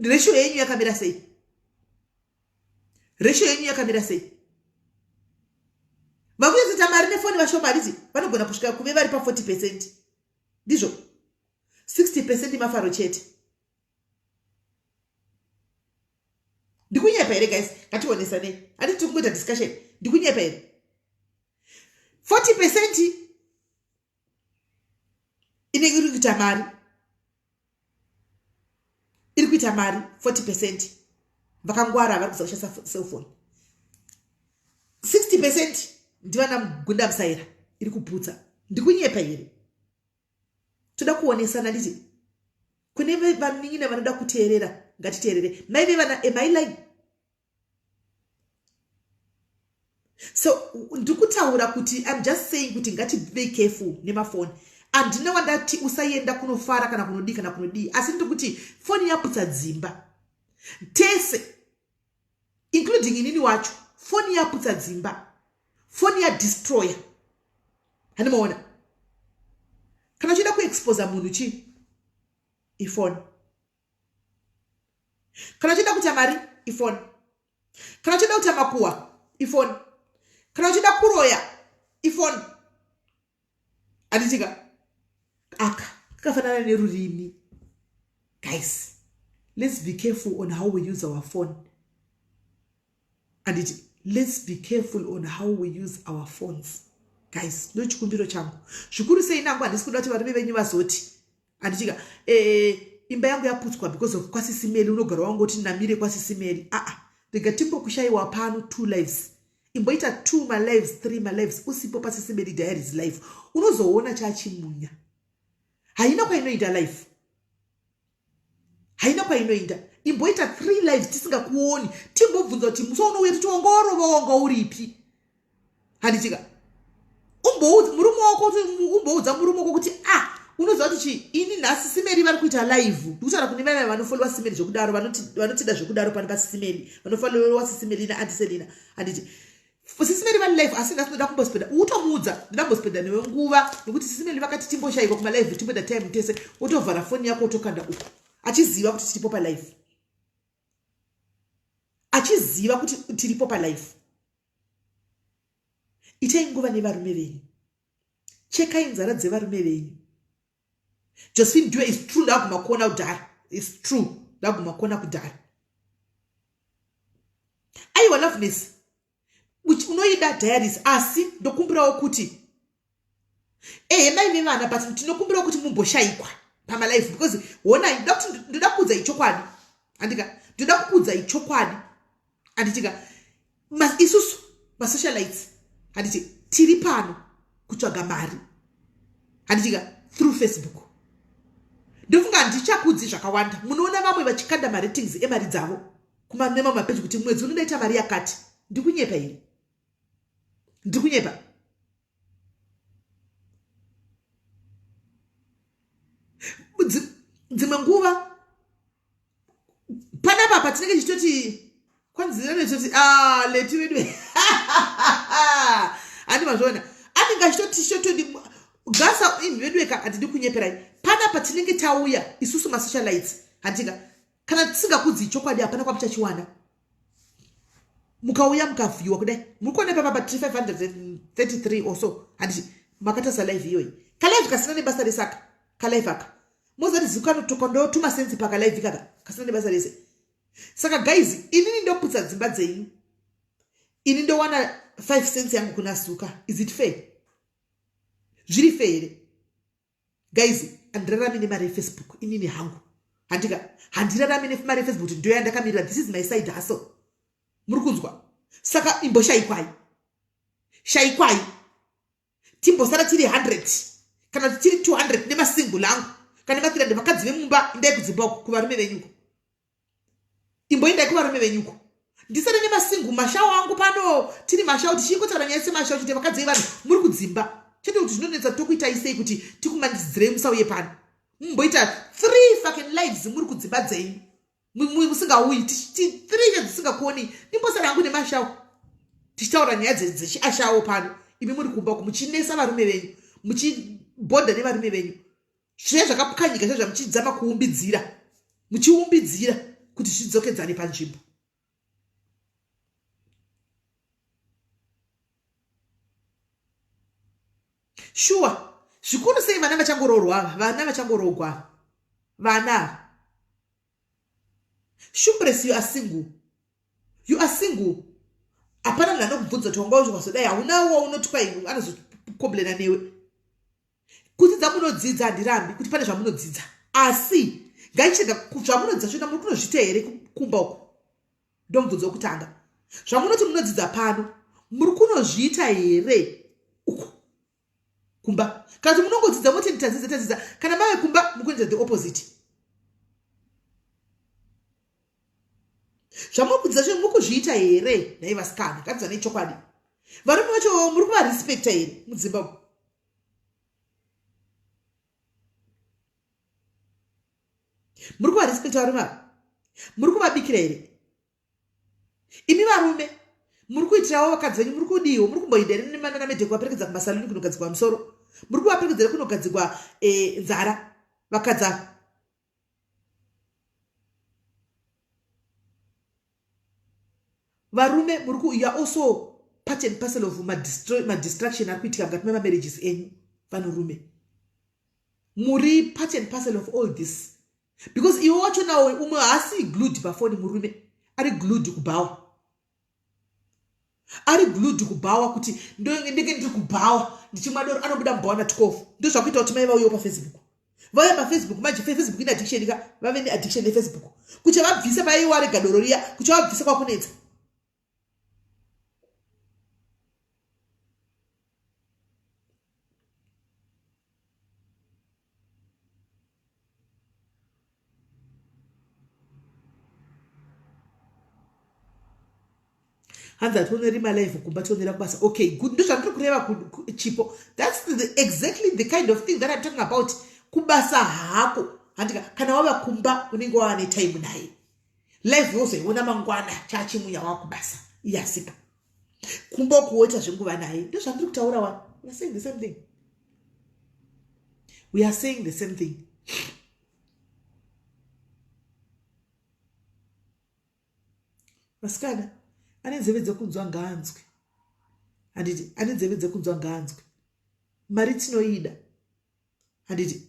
ratio yenyu yakamira sei? Ratio yenyu yakamira sei? Vakuzoita mari nefoni vashoma, handiti? Vanogona kusvika kuve vari pa40%, ndizvo? 60% mafaro chete. Ndikunyepa here, guys? Ngationesanei, handiti tiri kungoita discussion? Ndikunyepa here? 40% inenge iri kuita mari, iri kuita mari 40%. Vakangwara vari kuza kushandisa cellphone. 60% ndivana mugunda musaira iri kuputsa. Ndikunyepa here? Toda kuonesana, nditi kune vanin'ina vanoda kuteerera, ngatiteerere. Mai vevana, am I lying? So ndikutaura kuti, I'm just saying kuti ngative careful nemafoni. Handina wandati usaenda kunofara kana kunodii kana kunodii, asi ndiri kuti foni yaputsa dzimba tese, including inini wacho. Foni yaputsa dzimba, foni yadestroyer. Handimaona, kana uchida kuexposa munhu, chii? Ifoni. Kana uchida kuita mari, ifoni. Kana uchida kuita makuhwa, ifoni. Kana uchida kuroya, ifoni, handitika? Aka kakafanana nerurimi. Guys, let's be careful on how we use our phone, anditi? Let's be careful on how we use our phones, guys. Ndochikumbiro changu zvikuru sei nangu. Handisi kuda kuti varume venyu vazoti, handitika, imba yangu yaputswa because of kwasisimeli. Unogara wangoti namire kwasisimeli. Aa, rega timbokushayiwa pano two lives, imboita two malives, three malives usipo pasisimeli Diaries life, unozoona chachimunya. Haina kwainoita life, haina kwainoenda. Imboita 3 lives tisingakuoni, timbobvunza kuti musi waunouya titi wanga warova wanga uripi. Handitika umboudza murume wako, umboudza murume wako kuti ah, unoziva kuti chii, ini nhasi Simeri vari kuita live. Ndikutaura kune vaya vanofolowa Simeri zvekudaro, vanotida zvekudaro pano pasisimeri, vanofolowa Sisimeri naAnti Selina. Handiti Sisimeri vari live, asi nhasi ndoda kumbospenda, utomuudza ndoda kumbospenda newe nguva, nekuti Sisimeri vakati timboshaikwa kumalive, timboita time tese. Wotovhara foni yako wotokanda uko, achiziva kuti tiripo palive, achiziva kuti tiripo palive. Itai nguva nevarume venyu, chekai nzara dzevarume venyu. Josephine Due is true, ndaguma kuona kudhara. Is true, ndaguma kuona kudhara. Aiwa, Loveness unoida diaries, asi ndokumbirawo kuti ehe mai vevana, but tinokumbirawo kuti mumboshayikwa pamalife, because honai, ndoda kuudza ichokwadi, handika? Ndoda kukuudza ichokwadi, handitika? Isusu masocialites, handiti tiri pano kutsvaga mari, handitika, through Facebook. Ndofunga handichakudzi zvakawanda. Munoona vamwe vachikanda maratings emari dzavo kumamema mapeji kuti mwedzi unodaita mari yakati. Ndikunyepa here? Ndikunyepa? Dzimwe nguva panapa patinenge tichitoti kwanzi toti ah, leti vedu handi mazviona, anenge achitoti tichitoti gasa imi vedu eka. Handidi kunyeperai, panapa tinenge tauya isusu masocialites, handika? Kana tisingakudzi chokwadi, hapana kwamuchachiwana. Mukauya mukavhiwa kudai, muri kuona ipapa pa 533 or so, handiti makatarisa live iyoyi? Kalive kasina nebasa rese aka, kalive aka mozati zikanotoka ndotuma senzi pakalive kaka kasina nebasa rese. Saka guys, inini ndoputsa dzimba dzenyu, ini ndowana 5 cents yangu kuna Zuka. Is it fair? Zviri fair here, guys? Handirarami nemari yeFacebook inini hangu, handika? Handirarami nemari yeFacebook kuti ndoya ndakamirira. This is my side hustle, muri kunzwa? Saka imboshayikwai, shayikwai, timbosara tiri 100 kana tiri 200 nemasingle angu kana nema300. Vakadzi vemumba, indai kudzimba uko kuvarume venyuko, imboendai kuvarume venyuko, ndisare nemasingle mashawo angu pano. Tiri mashawo, tichingotaura nyaya semashawo chete. Vakadzi vevanhu muri kudzimba chete, kuti zvinonetsa, tokuitai sei kuti tikumanidzidzirei musauye pano? Mumboita three fucking lives muri kudzimba dzenyu, musingauyi, three years dzisingakuonei. Ndimbosara hangu nemashawo, tichitaura nyaya dzechiashawo pano, imi muri kumba uko muchinesa varume venyu, muchibhodha nevarume venyu, zviya zvakapwanyika zviya zvamuchidzama kuumbidzira, muchiumbidzira kuti zvidzokedzane panzvimbo. Shuwa, zvikuru sei vana vachangoroorwa ava, vana vachangoroogwa ava, vana ava. Shumbres, you are single, you are single. Hapana munhu anokubvunza kuti wanga uchikazodai, hauna waunoti kwai anozokomplena newe. Kudzidza munodzidza, handirambi kuti pane zvamunodzidza, asi ngaichirega zvamunodzidza zvona muri kunozviita here kumba uko? Ndomubvunzo wekutanga. Zvamunoti munodzidza pano, muri kunozviita here uko kumba? Kana kuti munongodzidza moti tadzidza, tadzidza, kana mave kumba mukunoita the opposite? Zvamuri kudzidza zve muri kuzviita here nhai vasikana? Ngatidzanei chokwadi. Varume vacho muri kuvarespekta here mudzimba umu? Muri kuvarespekta varume ava? Muri kuvabikira here imi varume? Muri kuitirawo vakadzi venyu? Muri kudiwo? Muri kumboenda here nemananamedhe kuvaperekedza kumasaluni kunogadzikwa musoro? Muri kuvaperekedza here kunogadzikwa nzara vakadzi ava? Varume, muri ku, you are also part and parcel of madistraction ari kuitika mukati memamarriages enyu. Vanhurume, muri part and parcel of all this, because iwe wacho nawo umwe haasi glued pafoni, murume ari glued kubhawa, ari glued kubhawa, kuti ndenge ndiri kubhawa ndichimwa doro, anobuda mubhawa na12. Ndo zvakuita kuti mai vauyewo paFacebook, vauya paFacebook. Manje Facebook ine addiction ka, vave neaddiction neFacebook. Kuti vabvise paiwarega doro riya, kuti vabvise kwakunetsa. Hanzi hationeri malive kumba tionera kubasa. Okay, good. Ndozvandiri kureva chipo. That's the, exactly the kind of thing that I'm talking about. Kubasa hako. Handika kana wava kumba unenge wava netime naye. Live wozoiona mangwana chachimuya wakubasa. Iyasika. Kumba kuoita zvenguva naye. Ndozvandiri kutaura wani. We are saying the same thing. We are saying the same thing. Vasikana, ane nzeve dzekunzwa ngaanzwe. Handiti, ane nzeve dzekunzwa ngaanzwe. Mari tinoida. Handiti.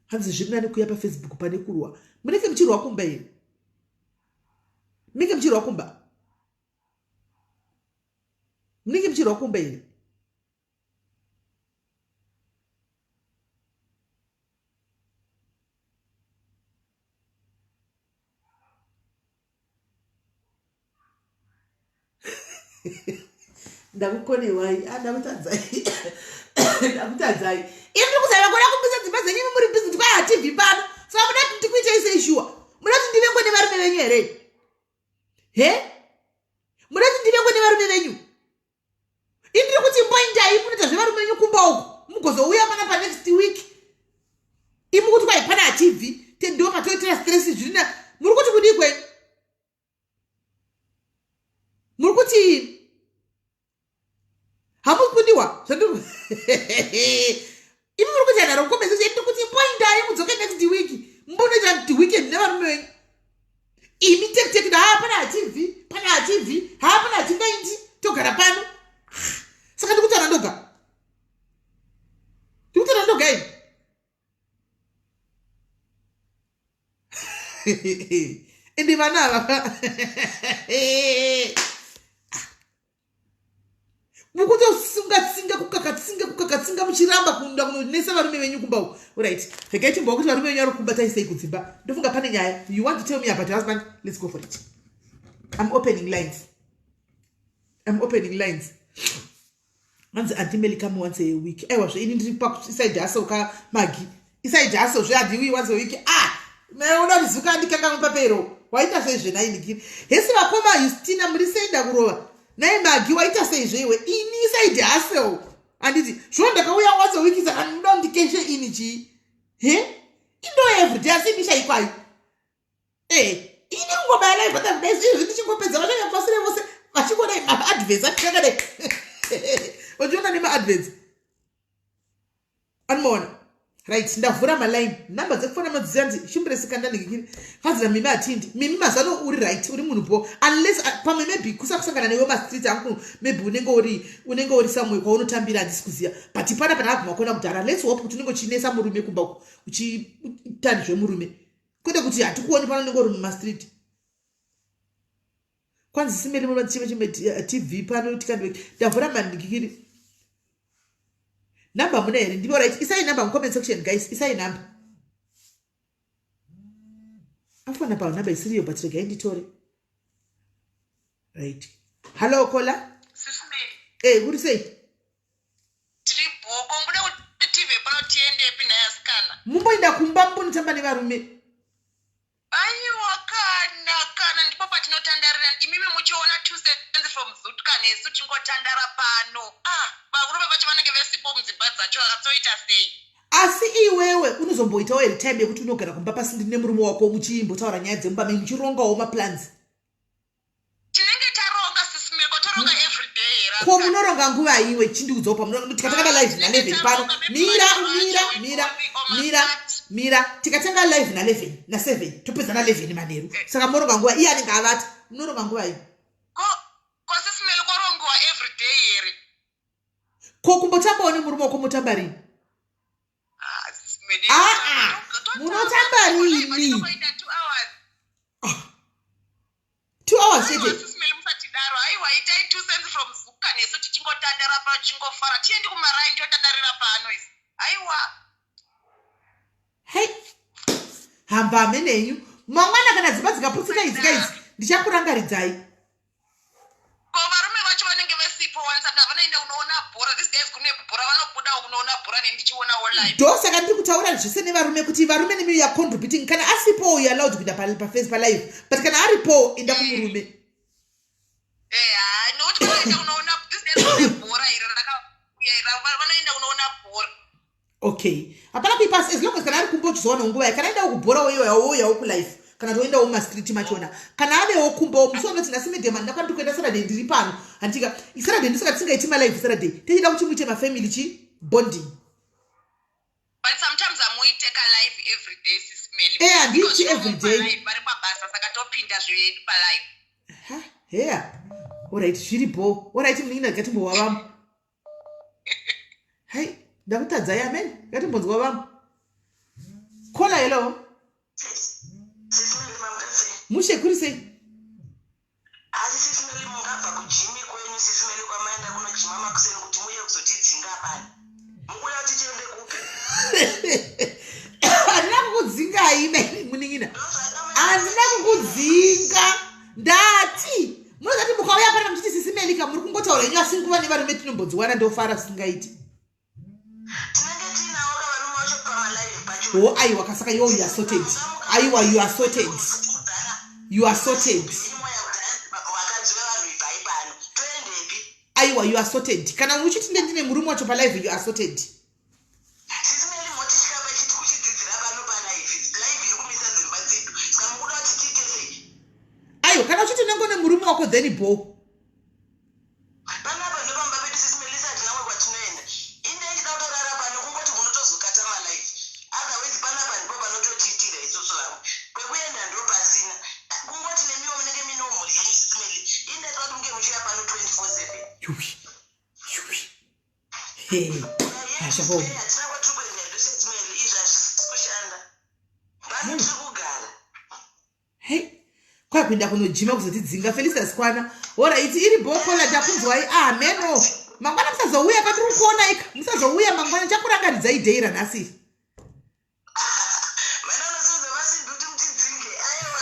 Hanzi zviri nani kuya paFacebook pane kurwa. Munenge muchirwa kumba here? Munenge muchirwa kumba? Munenge muchirwa kumba here? Ndakukonewai, ah, ndakutadzai, ndakutadzai. Ini ndiri kuzama kuda kumbisa dzimba dzenyu imi muri busy ndikwai hatibvi pano. Saka muda kuti ndikuitei sei shuwa? Muda kuti ndivengwe nevarume venyu here? He? Muda kuti ndivengwe nevarume venyu? Ini ndiri kuti imboindai munoita zvevarume venyu kumba uko mugozouya pana pa next week. Imi kuti kwai pana hatibvi tendiwo patoitira stress zvirina. Muri kuti kudii kwenyu? Muri kuti hamusi kudiwa zvandiri imi muri kuti anharo mukombe sese ndiri kuti imboindai mudzoke next week mbonoita kuti weekend nevarume venyu imi tekiteki haa pana hatibvi pana hatibvi haa pana hatingaindi togara pano. Saka ndikutaura ndoga, ndikutaura ndoga ini. Ende vana ava mukutosunga tsinga kukakatsinga kukakatsinga muchiramba kuenda kunonesa varume venyu kumba uko. Right, regai timbowa kuti varume venyu vari kubatai sei kudzimba. Ndofunga pane nyaya. You want to tell me about your husband? Let's go for it. I'm opening lines. I'm opening lines. Hanzi Auntie Melly come once a week. Aiwa zve ini ndiri pa side hustle ka Magi. Iside hustle zve handiuyi once a week. Ah, unoda kuzuka andikanganwe papero. Waita sei zve nai Nikiri? Hesi vakoma Justina muri sei ndakurova. Nai Magi waita sei zve iwe? Ini side hustle. Anditi zvo ndakauya once a week saka ndinoda ndikeshe ini chii? He? Indo every day asi misha ikwayo. Eh, ini kungobaya live ata kudai izvi ndichingopedza vachanga pasire vose vachingodai maadverts atikakadai. Vachiona nemaadverts. Anomaona. Right, ndavhura maline. Number dzekufona madziziva nzi Shimbresi kanda ndikiri. Hanzi na Mimi atindi. Mimi mazano uri right, uri munhu bo. Unless pamwe maybe kusakusangana newe ma street angu maybe unenge uri somewhere kwaunotambira handisi kuziva. But pana pana kona kudhara. Let's hope kuti unenge uchinesa murume kumba uko. Uchiita zvemurume. Kwete kuti hatikuoni pano unenge uri muma street. Kwanzi simeli muno chime chime TV pano tikandwe. Ndavhura mandikiri. Number muna here? Ndipo right. Isai number mu comment section guys. Isai number. Afona pa number isiriyo but regai nditore. Right. Hello caller. Sisi Mary. Eh, kuri sei? Tiri bhoko, muda kuti tive pano tiendepi nhai asikana? Mumboenda kumba mumbonotamba nevarume. Aiwa kana kana ndipo patinotandarira imimi muchiona 2 cents from Zutka nesu tingotandara pano. Ah, varume vacho vanenge vesipo mudzimba dzacho akatoita sei? Asi iwewe unozomboitawo here time yekuti unogara kumba pasindi nemurume wako muchimbotaura nyaya dzemumba menyu muchirongawo maplans? Tinenge taronga sisi Meko, toronga every day here. Ko munoronga nguva iwe chindiudzawo pamunoronga tikatanga live na 11 pano. Mira mira mira mira mira tikatanga live na 11 na 7 topedza na 11 manheru. Saka munoronga nguva iye anenge avata. Munoronga nguva iwe. Ko ko sisi Melo korongiwa every day here? Ko kumbotambawo nemurume wako motamba rini? Ah, sisi Melo. Ah ah. Munotamba rini? 2 hours. 2 hours chete. Aiwa, sisi Meli musatidaro. Aiwa, itai 2 cents from Zuka nesu tichingotandara pano tichingofara. Tiendi kumaraini totandarira pano isi. Aiwa. Hey. Hamba amenenyu. Mangwana kana dzimba dzikaputsika idzi ka idzi ndichakurangaridzai. Ko varume vacho vanenge vesipo wani saka vanoenda kunoona bhora. These days kune bhora vanobuda kunoona bhora neni ndichionawo live. Ndosaka ndiri kutaura zvese nevarume kuti varume nemi you are contributing. Kana asipo you are allowed kuenda pa face pa live. But kana aripo enda kumurume. Vanoenda kunoona this days bhora iro rakauya vanoenda kunoona bhora. Okay, hapana kuipa as long as kana ari kumba uchizowana nguva kana endawo kubhora wouyawo kulife kana toendawo mumastreet machona kana avewo kumba musi wanoti nhasi medium handina kwandiri kuenda Saturday ndiri pano handitika Saturday ndisaka tisingaiti malive Saturday tichida kuti muite mafamily chi bonding. But sometimes amuite ka live every day, Sis Melly. Eh, handiiti every day. Vari pabasa saka topinda zvedu palive. Ha, heya. Alright, zviripo. Alright, munin'ina ngatimbova vamwe. Hai, ndakutadzai amen. Ngatimbonzwa vamwe. Caller, hello. Mushe kuri sei? Asi Sis Melly mungabva kugym kwenyu Sis Melly kwamaenda kunojima makuseni kuti muuye kuzotidzinga pano. Mukuda kuti tiende kupi? Handina kukudzingai munin'ina. Handina kukudzinga. Ndati munozati mukauya pana muchiti Sis Melly ka muri kungotaura henyu asi nguva nevarume tinombodziwana ndofara zvisingaiti. Tinenge tiinawo ka varume vacho pamalive pacho. Oh, aiwa kasaka iwo you are sorted. Aiwa you are sorted. You are sorted. Vakadzi vevanhu ibvai pano. Toendepi? Aiwa you are sorted. Kana uchiti ndine murume wacho palive you are sorted. Sis Melly motitya pachiti kuchidzidzira pano palive. Live iri kumisa dzimba dzedu. Saka mukuda kuti tiite sei? Aiwa kana uchiti unenge une murume wako then bo. Panapa ndopamba pedu Sis Melissa hatina kumwe kwatinoenda. Ini ndaichida kutorara pano kungoti munotozokata malive. Otherwise panapa ndipo panototiitira isusu vamwe. Kwekuenda ndopasina. Kungoti nemiwo munenge muinewo mhuri yenyu Sis Melly. Ini ndaitoda kuti munge muchiuya pano 24/7. Yuwi. Yuwi. Hey. Hazvakaoma. Hatina kwatiri kuenda hedu Sis Melly izvi hazvisi kushanda. Pano tiri kugara. Hey. Kwakuenda kunojima kuzotidzinga Felicitas kwana. Alright, iri bhokola takunzwai. Amen. Oh. Mangwana musazouya patiri kuona ika. Musazouya mangwana chakurangaridzai day ranhasi. Vana vanosimudza masimbi kuti mutidzinge. Aiwa.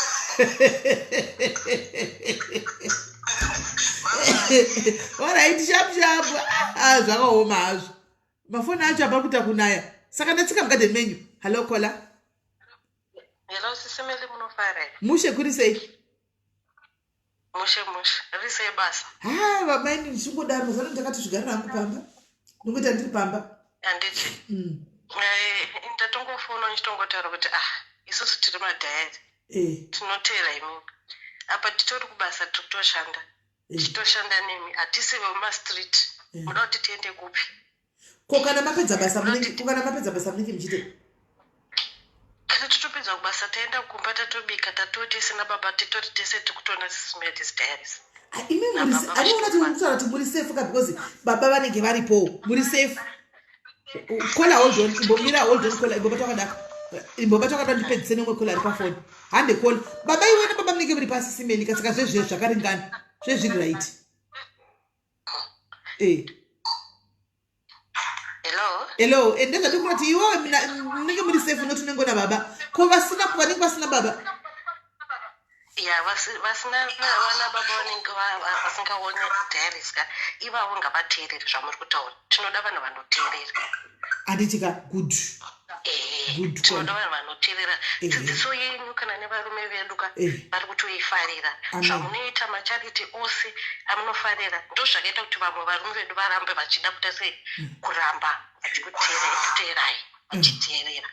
Alright, sharp sharp. Ah, zvakaoma hazvo. Mafoni acho apa kuita kunaya. Saka ndatsika mugarden menyu. Hello caller. Hello, Sis Melly munofara here? Mushe kuri sei? Mushe mushe. Riri sei basa? Ha, vamaini ndichingodaro mazano ndakati zvigare rangu pamba. Ndingoita ndiri pamba. Handiti. Eh, ndatongofona ndichitongotaura kuti ah, isusu tiri madiary. Eh. Tinoteera imimi. Apa titori kubasa tiri kutoshanda. Eh. Tichitoshanda nemi. Hatisi vemumastreet. Eh. Muda kuti tiende kupi? Ko kana mapedza basa munenge ko kana mapedza basa munenge muchiite? Kana totopedza kubasa taenda kumba tatobika tatoti sina baba titori tese tikutoona Sis Melly's Diaries. Ah, imi muri anoona kuti muri kutaura kuti muri safe ka because baba vanenge varipo muri safe. Caller hold on imbomira hold on caller imbobata wakadaka. Imbobata wakadaka ndipedzise nemwe caller ari pafoni. Hande caller. Baba iwe nababa munenge muri pasi Sis Melly ka saka zvezve zvakaringana. Zvezviri right. Eh. Hello. Hello, and ndezvati kuti iwewe munenge muri safe noti unenge una baba. Ko vasina vanenge vasina baba? Ya vasina vana baba vanenge vasingaoni diaries ka ivavo ngavateerere zvamuri kutaura. Tinoda vanhu vanoteerera. Handiti ka good. Good tinoda vanhu vanoteerera dzidziso yenyu kana nevarume vedu ka vari kutoifarira zvamunoita macharity ose amunofarira ndozvakaita kuti vamwe varume vedu varambe vachida kuita sei kuramba vachikuteerai vachiteerera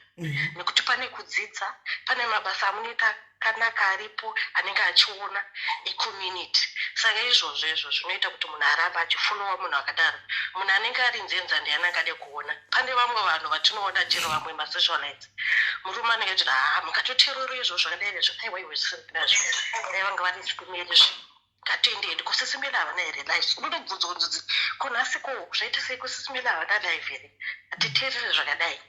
nekuti pane kudzidza pane mabasa amunoita akanaka aripo anenge achiona ecommunity saka izvozvo izvo zvinoita kuti munhu arambe achifollowa munhu akadaro munhu anenge ari nzenza ndiani angade kuona pane vamwe vanhu vatinoona chero vamwe masocialites murume anenge achiti haa mukatoteerera izvozvo zvakadai izvo aiwa iwe zvisinazvo dai vanga vari zvikumeri ngatiendendi kuSis Melly havana here live unotobvunzwa kunzi ko nhasi ko zvaita sei kuSis Melly havana live here hatiteerere zvakadai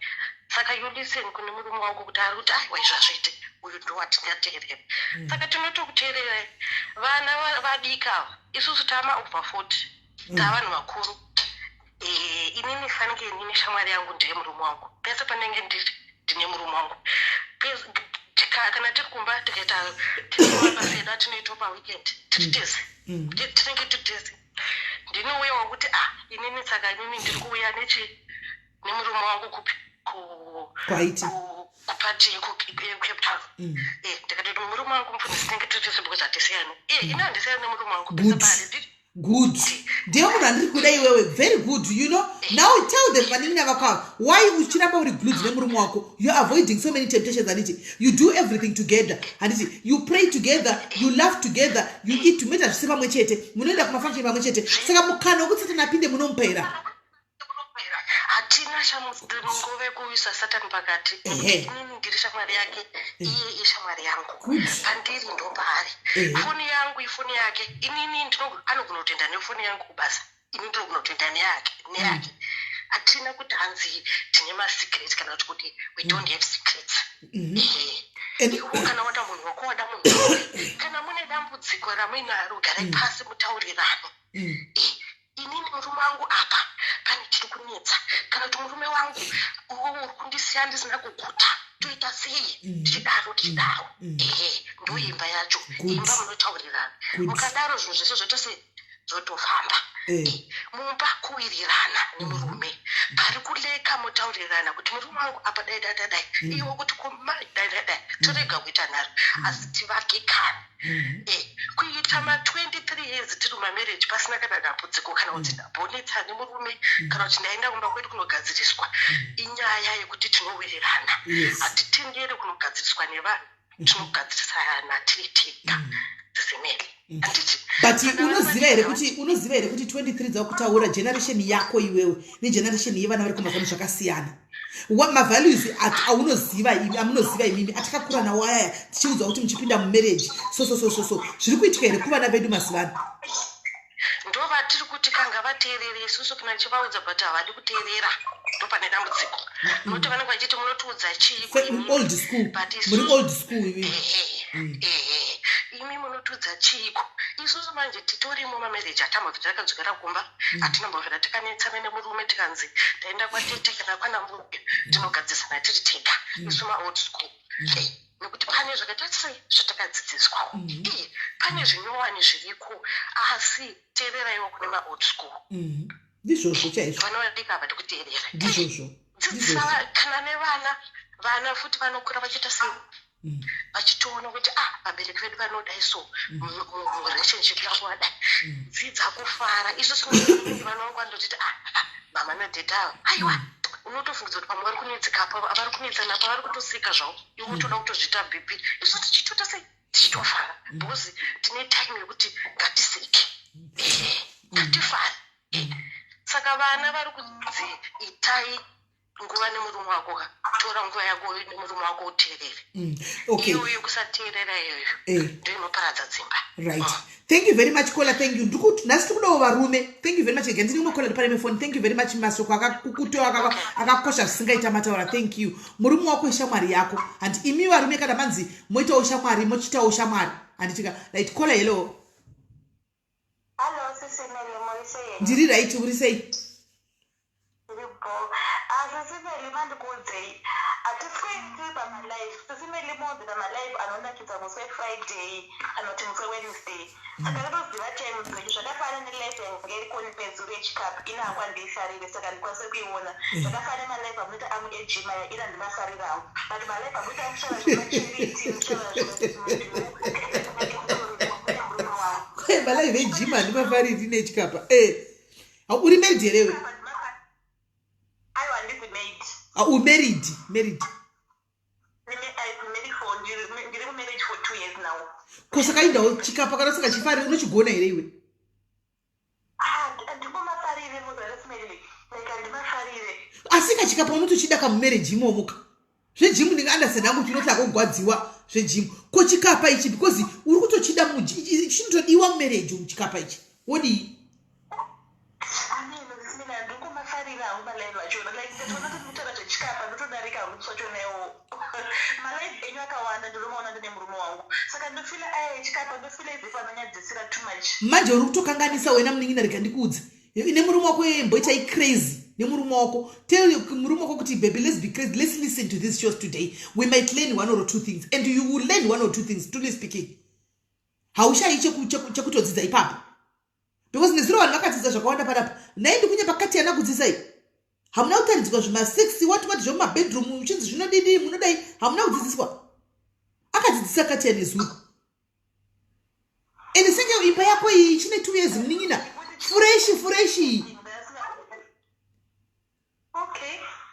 saka you listen kune murume wako kuti ari kuti aiwa izvi hazviite uyu ndowatingateerera saka tinotokuteererai vana vadiki ava isusu tama over 40 tavanhu vakuru inini fanike inini shamwari yangu ndeye murume wangu pese panenge ndiri ndine murume wangu kana tiri kumba tikaita mabasa edu atinoitwa paweekend tiri tese tinenge tiri tese ndinouya wakuti ah inini saka inini ndiri kuuya nechi nemurume wangu kupi kuparty kuCape Town ndikatoti murume wangu mufundisi tinenge tiri tese because hatisiyani ini handisiyani nemurume wangu pese paari ndiri. Good, ndiye munhu andiri kuda iwewe. Very good. You know, now tell them, vanin'ina vako ava, why uchiramba uri glued nemurume wako. You're avoiding so many temptations, handiti? You do everything together, handiti? You pray together, you laugh together, you eat, munoita zvise pamwe chete, munoenda kumafunction pamwe chete. Saka mukana wekuti Satani apinde munomupa here? Hatina chamungove kuisa Satani pakati. Inini ndiri shamwari yake, iye ishamwari yangu. Pandiri ndo paari. Foni yangu ifoni yake. Inini anogona kutoenda nefoni yangu kubasa, ini ndinogona kutoenda neyake. Hatina kuti hanzi tine masecrets kana kuti we don't have secrets. Iwo kana wada munhu wako, wada munhu wako. Kana mune dambudziko ramuinaro, garai pasi mutaurirano. Inini murume wangu apa pane chiri kunetsa, kana kuti murume wangu uwo uri kundisiya ndisina kuguta, toita sei? Tichidaro, tichidaro. Ehe, ndo imba yacho. Imba munotaurirana. Mukadaro zvinhu zvese zvotose zvotofamba. Mumba kuwirirana nemurume pari kuleka, motaurirana kuti murume wangu apa dai dai dai dai, iwe kuti kumai dai dai dai, torega kuita nharo asi tivake kani. Kuita ma23 years tiri mumamarriage pasina kana dambudziko, kana kuti ndambonetsa nemurume, kana kuti ndaenda kumba kwedu kunogadziriswa, inyaya yekuti tinowirirana. Hatitenderi kunogadziriswa nevanhu, tinogadzirisana tiri tega tisemeli, handiti? But unoziva here kuti, unoziva here kuti 23 dzakutaura, generation yako iwewe negeneration yevana vari kumazano zvakasiyana? Mavalues aunoziva, amunoziva imimi, atakakura nawo ayaya tichiudzwa kuti muchipinda mumarriage so so so so so, zviri kuitika here kuvana vedu mazuva ano? Ndo vatiri kuti kanga vateerere isusu kana tichivaudza, but havadi kuteerera. Ndo pane dambudziko, nokuti vanenge vachiti munotiudza chii? Old school. Muri old school imimi. Ehe, imi munotiudza chiiko? Isusu manje titorimo mamarriage atambobvira takadzokera kumba, hatinambobvira tikanetsana nemurume tikanzi taenda kwatete kana kwanambuya. Tinogadzisana tiri tega isu maold school. Nekuti pane zvakaita sei zvatakadzidziswawo. Iye pane zvinyowani zviriko, asi teereraiwo kune maold school. Ndizvozvo chaizvo. Vanovadika havadi kuteerera. Ndizvozvo. Dzidzisa kana nevana. Vana futi vanokura vachiita sei? Vachitoona kuti ah, vabereki vedu vanodai, so murelationship yavo vadai. Dzidza kufara. Isusu vana vangu vanototi, "Ah, ah, mama nadaddy ava." Aiwa, unotofungidza kuti pamwe vari kunetseka apa, vari kunetsana apa, vari kutoseka zvavo, iwe utoda kutozviita BP. Isu tichitota sei? Tichitofara, because tine time yekuti ngatiseke, ngatifare. Saka vana vari kunzi itai nguva nemurume wako ka, tora nguva yako nemurume wako uteerere. Iyoyo yekusateerera iyoyo ndo inoparadza dzimba. Right, thank you very much, caller. Thank you. Ndikuti nhasi tikudawo varume. Thank you very much. Ega ndine umwe caller pane mefoni. Thank you very much. Masoko akakukuto akakosha zvisingaita mataura. Thank you. Murume wako ishamwari yako, handi? Imi varume kana manzi moitawo shamwari, mochitawo shamwari, handitika? Right, caller, hello. Hello, Sisi Meli, muri sei? Ndiri right, uri sei? Ndiripo. Ah, Sisi Meli, mandikuudzei. Hatisweri tiri pamalive. Sisi Meli, moodza malive anonakidza musi weFriday kana kuti musi weWednesday. Saka totoziva time dzenyu. Zvakafanana nelive yanga iri konipedzuru yechikapu. Ina hangu handiifarire, saka handikwanisi kuiona. Zvakafanana nemalive amunoita amu egym aya, ina handimafarirawo. But malive amunoita muchitaura zvemacharity, muchitaura zvemumurume wangu. Malive egym handimafariri nechikapa. Uri married here iwe? Aiwa, handisi married. Ah, uri married, married? I'm married for ndiri mumarriage for 2 years now. Ko saka indawo chikapa kana usingachifari, unochigona here iwe? Ah, handingomafarire muzvaresimeri, like handimafarire. Asi kachikapa unotochida kamumarriage imomo ka. Zvegym ndingaunderstand hangu, chinoti akogwadziwa zvegym. Ko chikapa ichi, because uri kutochida, chinotodiwa mumarriage umu chikapa ichi, wodii? Ameno zisimene, handingomafarire hangu malive achona. Like ndatoona kuti mutaura zvechikapa, ndotodarika hangu kusachonaiwo. Malive enyu akawanda ndinomaona ndine murume wangu, saka ndofeela aya echikapa, ndofeela as if anonyadzisira too much. Manje uri kutokanganisa wena, munin'ina. Rega ndikuudze, nemurume wako mboitai crazy nemurume wako. Tell murume wako kuti, "Baby, let's be crazy. Let's listen to these shows today. We might learn one or two things." And you will learn one or two things. Truly speaking, haushayi chekutodzidza ipapo, because nezuro vanhu vakadzidza zvakawanda panapa. Nhai, ndikunye pakati yana kudzidzisai, hamuna kutaridzwa zvimasex, what what, zvemumabedroom muchinzi zvinodidi, munodai, hamuna kudzidziswa. Akadzidzisa kati yanezuro. Ende senge Imba yako iyi chine 2 years, munin'ina, fresh, fresh iyi.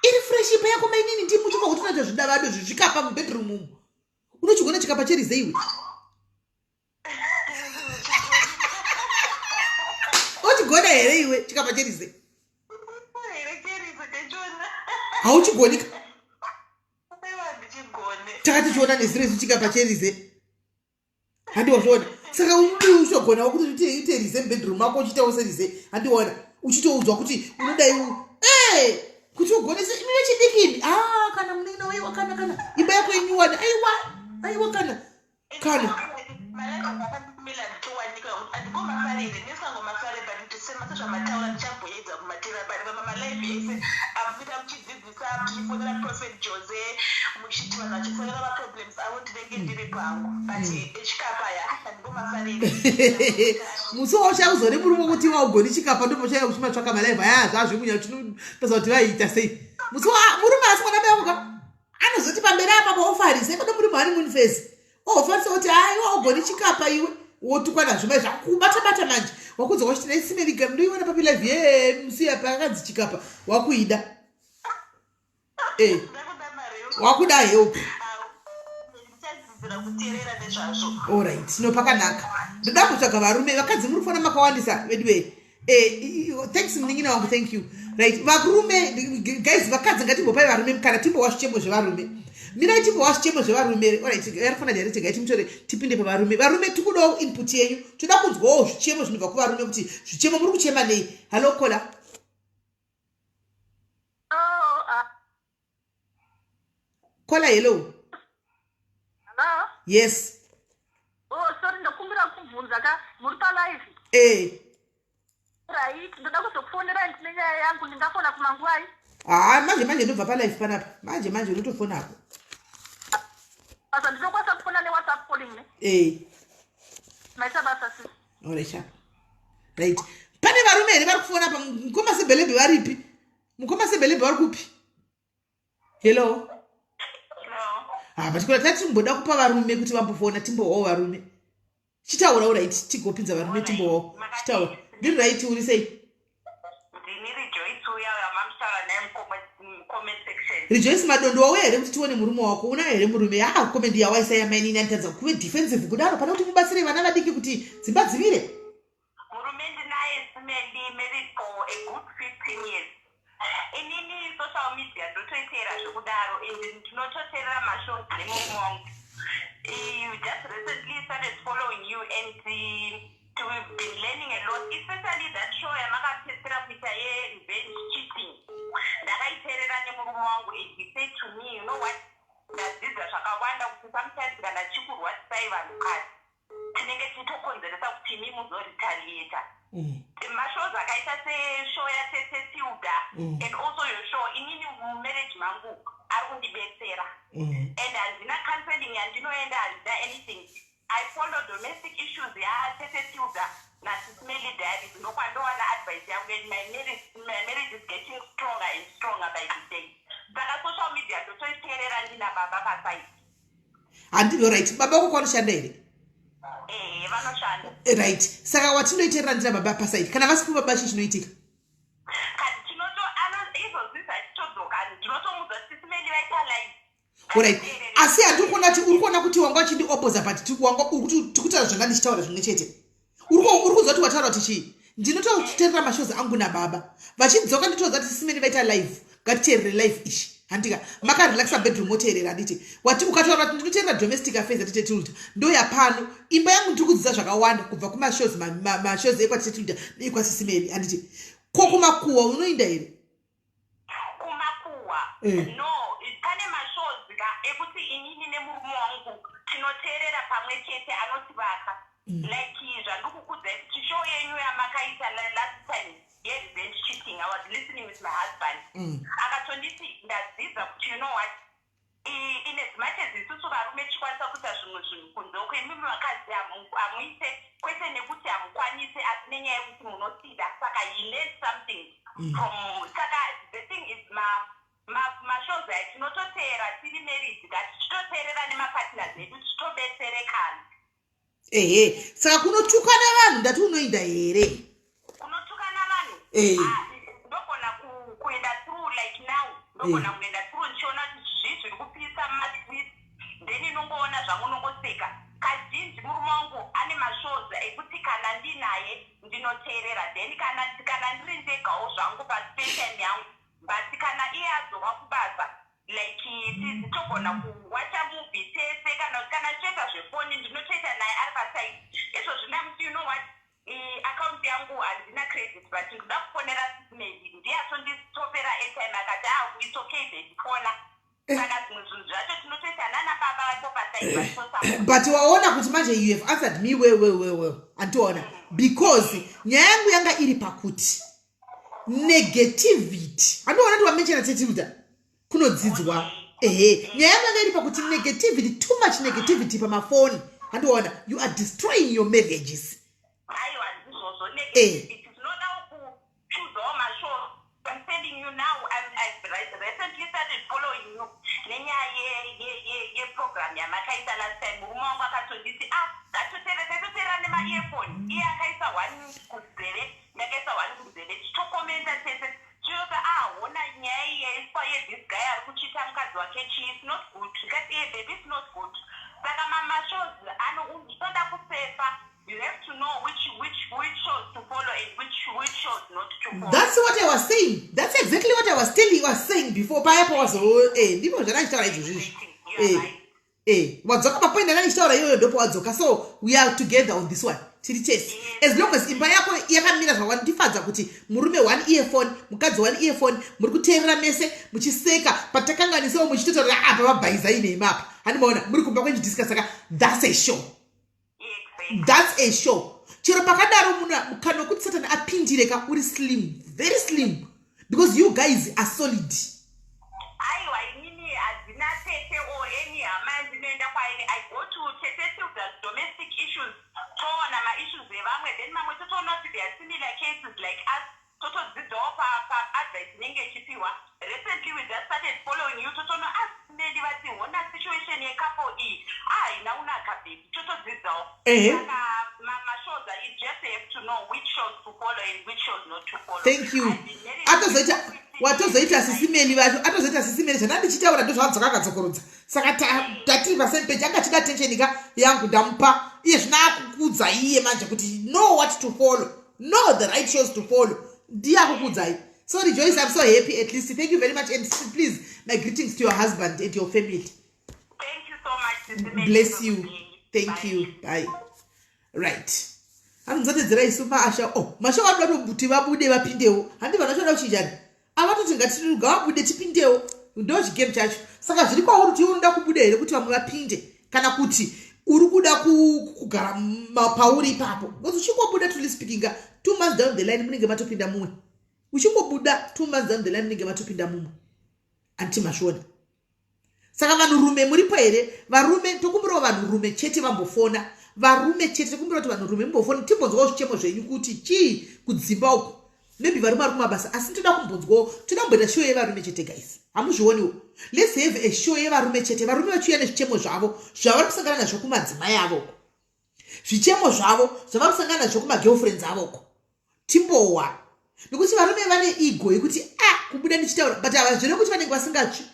Iri fresh imba yako, mainini. Ndimi muchibva kuti unoita zvidavado zvezvikapa mubedroom umu. Unochigona chikapa cherize iwe? Uchigona here iwe chikapa cherize? Here, cherize chachona? Hauchigonika. Aiwa, handichigone. Takatichiona nesiresu chikapa cherize, handiwazviona? Saka unodi uchogonawo kuti uite rize mubedroom mako, uchiitawo serize, handiona? Uchitoudzwa kuti unodai e kuti ugonese. Imi vechidiki imi, a kana munin'ina, waiwa, kana imba yako inyuwani. Aiwa, aiwa, kana Malive nditowanika, handingomafarire, ndisingangomafarire, but ndisema sezvamataura, ndichamboedza kumatera. But pamalive ese amuita muchidzidzisa, muchifonera Prophet Jose, muchiti vanhu vachifonera maproblems avo, ndinenge ndiri pangu, but echikapa ya, handingomafarire. Musi wauchauzwa nemurume kuti waugoni chikapa, ndopochaya uchimatsvaka malive aya. Zvazvekunya chinopesa kuti vaiita sei musi murume asi mwana mai wangu anozoti pamberi apa paofarise kodo muri muhoneymoon phase, ofarisa kuti aiwa, ugoni chikapa iwe, wotukwa nazvo mai zvakubata-bata. Manje wakunzwa wachiti naisimerika, ndoiona papi live yemusi pakanzi chikapa, wakuida e Ndakuda mari. Wakuda help. Ndichadzidzira kuteerera nezvazvo. Alright, no, pakanaka. Ndoda kutsvaga varume. Vakadzi muri kufona makawandisa veduwe. Thanks munin'ina wangu, thank you. Right, varume, guys, vakadzi ngatimbopai varume kana timbowa zvichemo zvevarume. Mirai timbowa zvichemo zvevarume. Alright, yarifona direct, gai timutore tipinde pavarume. Varume, tikudawo input yenyu, toda kunzwawo zvichemo zvinobva kuvarume, kuti zvichemo muri kuchema nei. Hallo, caller. Oh, Caller, hello. Hello? Yes. Oh, sorry, ndakumbira kubvunza ka, muri palive? Eh. Right, ndoda kuzokufonera, ndine nyaya yangu, ndingafona kumanguvai? Haa, manje manje ndobva palive panapa, manje manje unotofonapo. Basa, ndinokwanisa kufona neWhatsApp calling ne? Eh. Maita basa, sis. Alright, right, pane varume here vari kufona pa? Mukoma Sebhelebhe varipi? Mukoma Sebhelebhe vari kupi? Hello. Ha, but kuna tatimboda kupa varume kuti vambofona, timbowawo varume. Chitaura. Alright, tigopinza varume, timbowawo. Chitaura. Ndiri right, uri sei? Ndini Rejoice, uya wamamutaura naye mucomment section. Rejoice Madondo, wauya here kuti tione murume wako? Una here murume? Ha, comment yawaisa yamainini anitadza kuve defensive kudaro pane kuti mubatsire vana vadiki kuti dzimba dzivire. Murume ndinaye, Simeli, married for a good 15 years. Inini social media ndotoiteera zvekudaro, and ndinototeerera mashows nemurume wangu. Just recently started following you and we've been learning a lot, especially that show yamakapedzisira kuita yerevenge cheating. Ndakaiteerera nemurume wangu and he said to me, "You know what, ndadzidza zvakawanda kuti sometimes kana chikurwadzisai vanhukadzi, tinenge tichitokonzeresa kuti imi muzoretaliata." Mashows akaita seshow yaTete Tilda and also your show, inini mumarriage mangu ari kundibetsera and handina counseling yandinoenda, handina anything. I follow domestic issues yaTete Tilda naSisMelly Diaries, ndokwandowana advice yangu, and my marriage is getting stronger and stronger by the day. Saka social media ndotoiteerera ndina baba paside. Handii, right, baba wako kwanoshanda here? Ehe, vanoshanda. Right, saka watinoiterera ndina baba paside, kana vasipo baba, chii chinoitika? Tinoto izvozvi achitodzoka, ndinotomudza Sisimeli vaita live. Alright, asi handiri kuona kuti uri kuona kuti wanga uchindioposa, but wanga tikutaura zvanga ndichitaura zvimwe chete. Uri kunzwa kuti wataura kuti chii? Ndinototeerera mashows angu nababa vachidzoka, nditoudza kuti Sisimeni vaita live, ngatiteerere live ichi. Handika makarelaxa bedroom moteerera, handiti? Wati ukataura kuti ndinoteerera domestic affairs aTete Tilda, ndoyapano imba yangu. Ndiri kudzidza zvakawanda kubva kumashows, mashows ekwaTete Tilda neekwaSisimeni, handiti? Ko kumakuhwa unoinda here? Kumakuhwa? No, pane mashows ka ekuti inini nemurume wangu tinoteerera pamwe chete, anotivaka. Like zvandikukudzai kuti show yenyu yamakaita last time yerevenge cheating, I was listening with my husband. Akatonditi ndadzidza kuti, you know what, in as much as isusu varume tichikwanisa kuita zvimwe zvinhu kunze uko, imimi vakadzi hamuite, kwete nekuti hamukwanisi, asi nenyaya yekuti munotida. Saka he learned something from. Saka the thing is, mashows aya tinototeera tiri married, ngati tichitoteerera nemapartners edu, tichitobetserekana. Ehe. Saka kunotukana vanhu ndati unoinda here? Kunotukana vanhu? Eh. Ah, ndogona kuenda through like now, ndogona kuenda through ndichiona kuti zvii zviri kupisa mumastreets, then inongoona zvangu, unongoseka. Kazhinji murume wangu ane mashows ekuti kana ndinaye ndinoteerera, then kana ndiri ndegawo zvangu paspare time yangu, but kana iye adzoka kubasa, like togona kuwacha movie tese, kana ndichoita zvefoni ndinotoita naye ari paside. Izvozvi ndamuti, "You know what, account yangu handina credit, but ndinoda kufonera Sis Melly." Ndiye atonditopera airtime, akati, "Ah, it's okay baby, fona." Saka zvimwe zvinhu zvacho tinotoita nana baba vacho paside vachitosapota. But waona kuti manje you have answered me well, well, well, well. Andiona, because nyaya yangu yanga iri pakuti negativity. Handiona kuti wamenshena tetilda kunodzidzwa. Ehe, nyaya yangu yanga iri pakuti negativity, too much negativity pamafoni, handiona, you are destroying your marriages. Aiwa, ndizvozvo. Negativity, tinodawo kuchoosawo mashow. I'm telling you now, I've recently started following you nenyaya yeprogram yamakaita last time. Murume wangu akatonditi, "Ah, ngatotere." Taitoteera nemaearphone, iye akaisa one kunzeve, ndakaisa one kunzeve, tichitokomenta tese tinota, "Ah, hona nyaya iyi yaiswa yethis guy ari kuchita mukadzi wake chii, it's not good." Ndikati, "E baby, it's not good." Saka mashows anoda kusefa. You have to know which shows to follow and which shows not to follow. That's what I was saying. That's exactly what I was telling, was saying before paya pawazo. Ndipo zvandachitaura izvozvizvi. You are right. Wadzoka papoint andanichitaura iyoyo, ndopo wadzoka. So we are together on this one, tiri tese, as long as imba yako yakamira zvawandifadza, kuti murume one earphone, mukadzi one earphone, muri kuteerera mese muchiseka, patakanganisawo muchitotaura, apa vabhaizai neima apa. Handimaona muri kumba kwenyu, saka that's a show. That's a show. Chero pakadaro muna mukana wekuti Satani apindire ka uri slim, very slim, because you guys are solid. Aiwa, inini hadzina tete or any hama yandinoenda kwairi. I go to Tete Tilda's Domestic Issues, toona maissues evamwe, then mamwe totoona kuti there are similar cases like us, totodzidzawo paadvice inenge ichipiwa. Recently we just started following you, totoona asimeli vati, "Hona situation yecouple iyi, haina unaka baby," totodzidzawo. Saka mashows, you just have to know which shows to follow and which shows not to follow. Thank you. I've been married Atozoita for watozoita Sis Melly vacho, atozoita Sis Melly. Zvanda ndichitaura ndozvadzoka akadzokorodza. Saka tatiri pasame page. Anga achida attention ka yangu, ndamupa. Iye zvino akukudza iye manje kuti know what to follow, know the right shows to follow. Ndiye akukudzai. So Rejoice, I'm so happy at least. Thank you very much, and please, my greetings to your husband and your family. Thank you so much, Sis Melly. Bless Have a you. good day. Thank Bye. you, bye. Right, hanzi isu maasha. Oh, masho vanoda kuti vabude vapindewo. Handi vanochoda kuchinjana, avatoti ngatigavabude tipindewo, ndo chigame chacho. Saka zviri kwauri kuti unoda kubuda here kuti vamwe vapinde, kana kuti uri kuda kugara pauri ipapo, because uchingobuda, truly speaking, 2 months down the line munenge matopinda mumwe. Uchingobuda, 2 months down the line munenge matopinda mumwe. Anditi mazviona? Saka vanhurume muripo here? Varume, tokumbirawo vanhurume chete vambofona. Varume chete, tokumbira kuti vanhurume mumbofona, timbonzwawo zvichemo zvenyu kuti chii kudzimba uku. Maybe varume vari kumabasa, asi toda kumbonzwawo. Toda kumboita show yevarume chete, guys. Hamuzvioniwo? Let's have a show yevarume chete, varume vachiuya nezvichemo zvavo zvavari kusangana nazvo kumadzimai avoko, zvichemo zvavo zvavari kusangana nazvo kumagirlfriends avoko. Timbowa, nekuti varume vane ego yekuti a kubuda ndichitaura, but havazvire kuti vanenge vasingatsvi.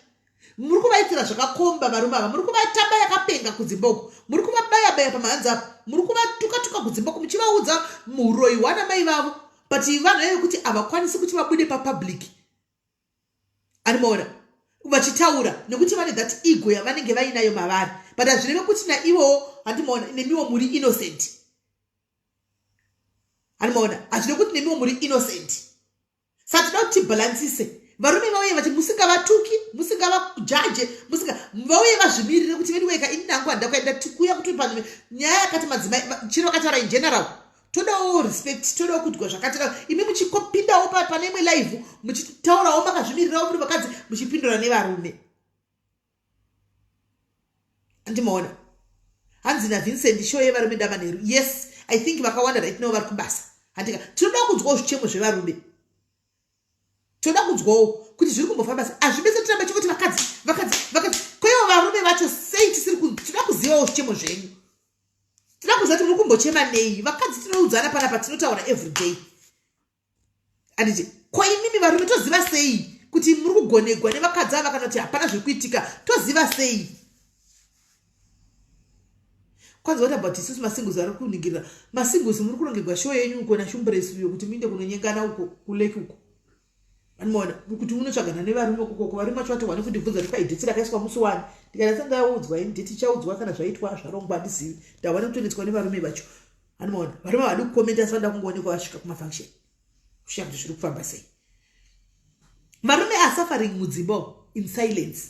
Muri kuvaitira zvakakomba varume ava, muri kuvatamba yakapenga kudzimba uku, muri kuvabaya-baya pamahanzi apo, muri kuvatukatuka kudzimba uku, muchivaudza muroyi hwana mai vavo, but vanhu vaive kuti havakwanisi kuti vabude papublic, animaona vachitaura, nekuti vane that ego yavanenge vainayo mavari. But hazvireve kuti naivowo, handimaona, nemiwo muri innocent. Handimaona, hazvireve kuti nemiwo muri innocent. Saka toda kuti tibhalansise, varume vauye vachi, musingavatuki, musingavajaje, musinga vauye vazvimirire kuti vediweka. Ini nangu handida kuenda kuya kuti pano nyaya yakati madzimai chiro vakataura in general. Todawo respect, todawo kudya zvakatira. Imi muchikopindawo pane imwe live muchitaurawo makazvimirirawo muri vakadzi, muchipindura nevarume. Andimaona, hanzi naVincent, show yevarume ndamanheru. Yes, I think vakawanda right now vari kubasa. Handika tinoda kunzwawo zvichemo zvevarume, toda kunzwawo kuti zviri kumbofamba sei. Hazvibese tiramba chingoti vakadzi, vakadzi, vakadzi. Kwaivo varume vacho sei tisiri? Toda kuzivawo zvichemo zvenyu. Tinoda kuziva kuti muri kumbochema nei. Vakadzi tinoudzana panapa, tinotaura everyday, anditi? Ko imimi varume, toziva sei kuti muri kugonegwa nevakadzi ava, kana kuti hapana zviri kuitika? Toziva sei? Kwanzi, what about isusu masingles vari kuningirira? Masingles muri kurongegwa show yenyu uko naShumbresi uyo, kuti muinde kunonyengana uko kuleki uko, anomaona kuti munotsvagana nevarume ukokoko. Varume vacho vatohwa nekundibvunza kuti, "Kwai, date rakaiswa musi wani?" Ndikati, "Sandaudzwa ini, date ichaudzwa kana zvaitwa, zvarongwa, handizivi." Ndahwa nekutonetswa nevarume vacho, anomaona. Varume havadi kukomenta, asi vanoda kungoonekwa vasvika kumafunction, kusvika kuti zviri kufamba sei. Varume are suffering mudzimba in silence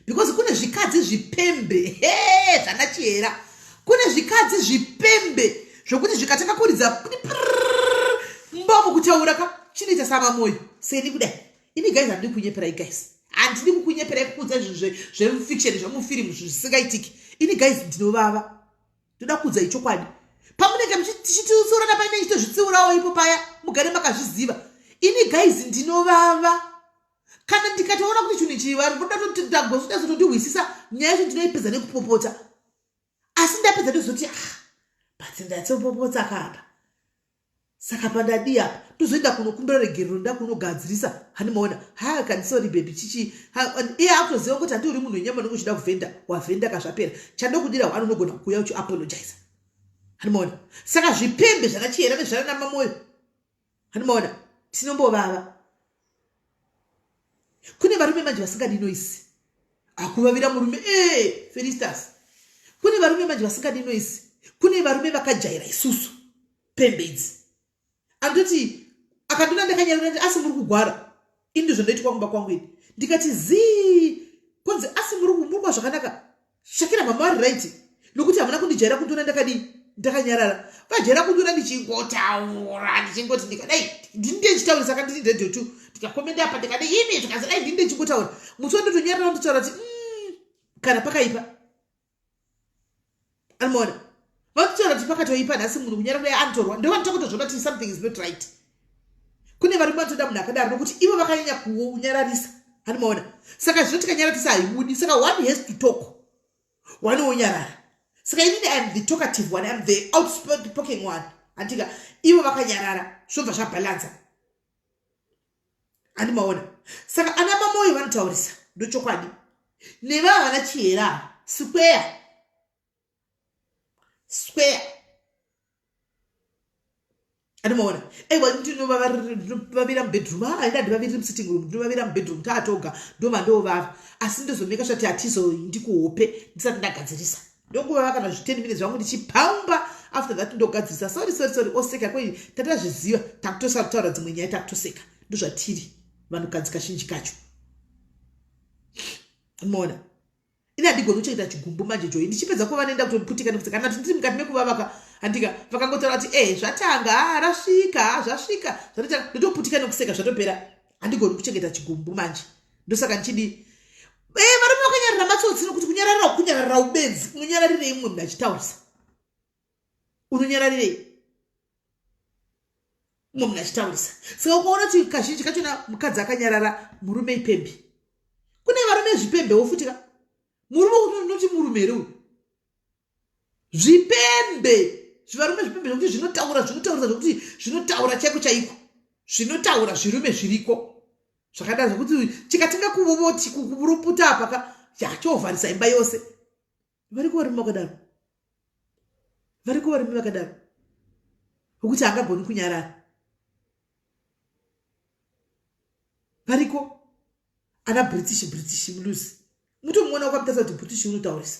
because kune zvikadzi zvipembe, he, zvana Chihera. Kune zvikadzi zvipembe zvokuti zvikatanga kuridza mbomo kutaura ka, chinoita samamoyo seni kudai. Ini guys, handidi kunyeperai guys, handidi kukunyeperai, kukuudza zvinhu zvemufiction, zvemufirimu, zvisingaitiki. Ini guys, ndinovava, ndoda kuudza ichokwadi. Pamunenge tichititsiurana paine chitozvitsiurawo ipo paya, mugare makazviziva. Ini guys, ndinovava. Kana ndikatoona kuti chinhu ichi vanodagosodazotondihwisisa, nyaya yacho ndinoipedza nekupopota. Asi ndapedza ndozoti, "Ah, but ndatsopopotsa kapa, saka pandadii apa?" Tozoenda kunokumbira regerero, nda kunogadzirisa, handimaona. Ha, kani, sorry baby, chichi. Iye akutoziva kuti handi uri munhu wenyama, nonge uchida kuvhenda, wavhenda kazvapera. Chandokudira wani, unogona kuuya uchiapologiza, handimaona. Saka zvipembe zvana Chihera nezvana Mamoyo, handimaona, tinombovava. Kune varume manje vasingadi noise. Akuvavira murume e Felistas. Kune varume manje vasingadi noise. Kune varume vakajaira isusu pembe idzi, andoti akandona ndakanyarara, "Asi muri kugwara?" Ini ndizvo kumba kwangu ini, ndikati zii, konzi, "Asi muri kwa zvakanaka?" Shakira, mama vari right, nokuti hamuna kundijaira kundiona ndakadii, ndakanyarara. Vajaira kundiona ndichingotaura, ndichingoti ndikadai, ndini ndichitaura, saka ndini Radio 2, ndikakomenda apa, ndikadai, imi zvikazodai, ndini ndichingotaura. Musi wandotonyarara, ndotaura kuti kana pakaipa, anomaona, vanotaura kuti pakatoipa nhasi. Munhu kunyara kudai anotorwa, ndovanotokotozvona kuti something is not right. Kune varume vanotoda munhu akadaro, nokuti ivo vakanyanya kunyararisa, anomaona. Saka zvino tikanyaratisa haibudi, saka one has to talk, one wonyarara. Saka inini I am the talkative one, I am the outspoken one, handika? Ivo vakanyarara, zvobva zvabhalansa, handimaona. Saka ana Mamoyo vanotaurisa, ndochokwadi, nevava vana Chihera, square square, andimaona. Aiwa, ndinovavira mubedroom. Aida ndivaviriri musitting room, ndinovavira mubedroom taatoga, ndova ndovava. Asi ndozomeka svati hatizoindi kuhope ndisati ndagadzirisa. Ndonguvava kana zvi10 minutes zvangu ndichipaumba, after that ndogadzirisa. "Sorry, sorry, sorry." Oseka, kwei tatazviziva, takutosara kutaura dzimwe nyaya, takutoseka. Ndozvatiri vanhukadzi kazhinji kacho, maona. Ini handigoni kuchengeta chigumbu manje, Joyi. Ndichipedza kuva nenda kutoputika nekuti kana kuti ndiri mukati mekuvavaka, handika? Vakangotaura kuti e zvatanga, rasvika, zvasvika, zvatotanga, ndotoputika nekuseka, zvatopera. Handigoni kuchengeta chigumbu manje, ndosaka ndichidi e varume vakanyarara matsotsi, nokuti kunyararira, kunyararira ubenzi. Unonyararirei mumwe munhu achitaurisa? Unonyararirei mumwe munhu achitaurisa? Saka ukaona kuti kazhinji kachona mukadzi akanyarara, murume ipembe. Kune varume zvipembewo futi ka. Murume unoti murume here uyu? Zvipembe, zvivarume zvipembe zvokuti zvinotaura, zvinotaurisa, zvokuti zvinotaura chaiko chaiko, zvinotaura. Zvirume zviriko zvakadaro, zvokuti chikatenga kuvovoti kuruputa apa ka, chovharisa imba yose. Variko varume vakadaro, variko varume vakadaro vokuti haangagoni kunyarara. Variko ana British Mlusi, mutomuona ukamutarisa kuti British unotaurisa,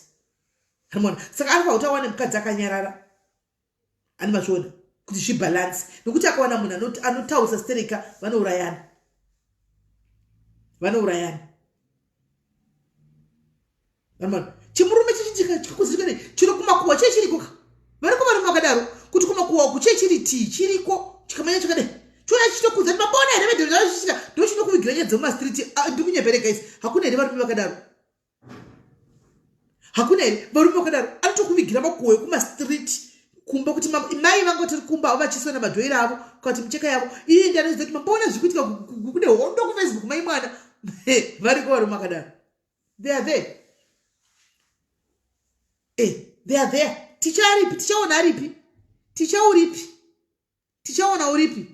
anomaona. Saka anofanira kuti awane mukadzi akanyarara, ani mazviona, kuti zvibhalansi, nokuti akawana munhu anotaurisa stereka, vanourayana, vanourayana. Anomaona, chimurume chikuzivikane chiri kumakuwa chee chiriko ka. Variko varume vakadaro, kuti kumakuwa uku chee chiri tii chiriko, chikamanya chakadai, chiuya chichitokudza kuti mabona here vedhozvachichitika, ndo chinokuvigira nyaya dzemumastreet. Ndikunyepere guys, hakuna here varume vakadaro? Hakuna here varume vakadaro? Anotokuvigira makuhwa ekumastreet kumba, kuti mai vangotiri kumba avo vachiswa namadhoira avo kana kuti micheka yavo, iye ndi anoziva kuti mamboona zviri kuitika, kune hondo kuFacebook, mai mwana. Variko varume vakadaro, they are there, they are there. Ticha aripi? Tichaona aripi? Ticha uripi? Tichaona uripi?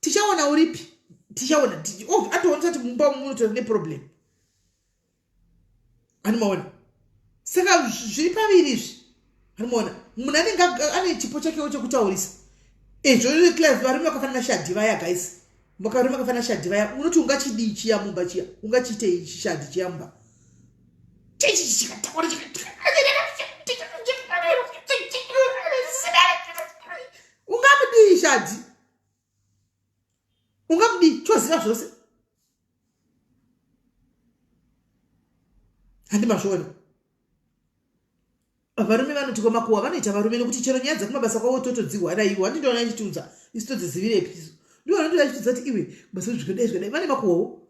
Tichaona uripi? Tichaona oh, atoonesa kuti mumba umu munotora neproblem. Anomaona saka zviri paviri izvi. Anomaona munhu anenge ane chipo chakewo chekutaurisa. Ezvo eh, clive varume vakafanana shadhi vaya guys. Vakarume vakafanana shadhi vaya unoti ungachidii chiya mumba chiya ungachiitei chishadhi chiya mumba. Ungamudii shadhi? Ungamudii? Choziva zvose. Handi mazviona. Varume vanoti kwamakuwa vanoita varume nekuti chero nyaya dzekumabasa kwavo totodzihwa iwo handindoona ichitiudza isu todzizivirepi isu ndiwo vanotoda ichitiudza kuti iwe kubasa zvikadai zvikadai vane makuwawo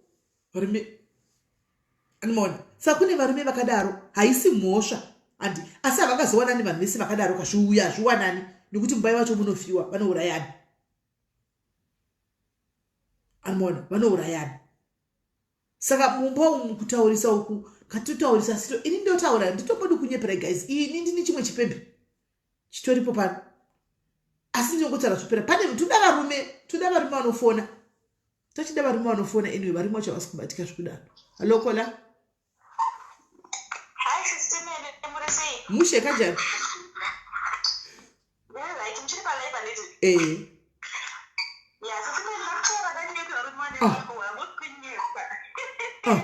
varume anomaona saka kune varume vakadaro haisi mhosva andi asi havangazowanani vanhu vese vakadaro kazviuya hazviwanani nekuti mumbai vacho munofiwa vanourayana anomaona vanourayana saka mumba umu kutaurisa uku katitotaurisa asito ini ndotaura nditombodi kunyeperai guys ini ndini chimwe chipembe chitoripo pano asi ndinongotaura zvopera pane toda varume toda varume vanofona tochida varume vanofona anyway varume vacho havasi kubatika zvekudaro hallo kola mushe kanjani ee ah. ah.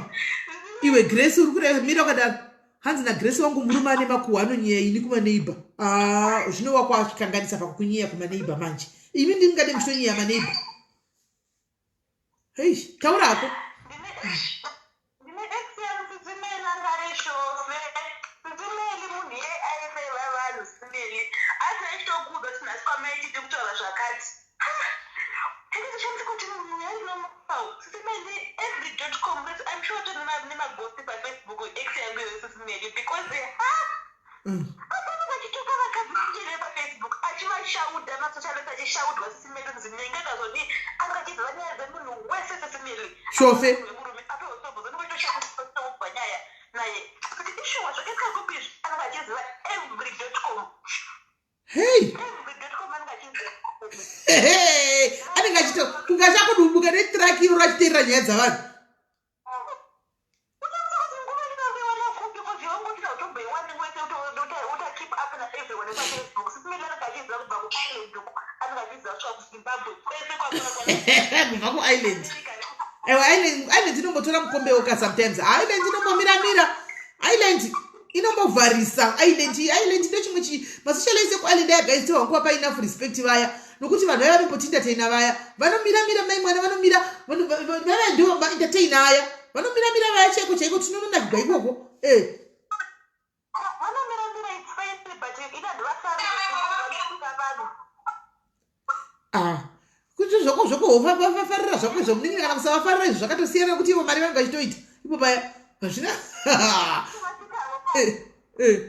iwe grace uri kureva mira wakadaro hanzi nagrace wangu murume ane makuhwa anonyeya ini kumaneighbor ah, zvino wako achikanganisa pakukunyeya kumaneighbor manje imi ndingade muchitonyeya maneighbor hei taura hako Ndine ex yangu sisi Meli anga ari shofe. Sisi Meli munhu iye aireva vanhu sisi Meli. Asi achitokuudza kuti nhasi kwamai titi kutaura zvakati. Tiri kuti munhu uyu ari normal. Sisi Meli every dot com I'm sure utori nemagosi paFacebook ex yangu iyoyo sisi Meli because ha Apana vachituka vakadzi kunjere pafacebook achivashaudha masocialite achishaudwa sisi Mary kunzi nenge akazodii anga achiziva nyaya dzemunhu wese sisi Mary Shofe. wemurume apeosobozonongoitoshakuobva nyaya naye kuti ishuwa zvakaitwa kupi izvi anenge achiziva every dot com Hey. every dot com anenge achiziva Hey. Anenge achito kunge achakudumbuka netruck iro rachiteerera nyaya dzavanhu. Kubva kuisland ewe island inombotora mukombe woka sometimes island inombomira-mira island inombovharisa island island ndochimwe chi masocialise ekuisland aya guys tiwanguva painough respect vaya nokuti vanhu vaya vanombotientertaina vaya vanomiramira mai mwana vanomira vaya ndivo maentertaina aya vanomiramira vaya chaiko chaiko tinononakigwa ikoko e eh. ah kuti zvako zvokuhofafarira zvako izvo munin'ina kana kusavafarira izvo zvakatosiyana nekuti ivo mari vange vachitoita ipo paya hazvina eh, eh.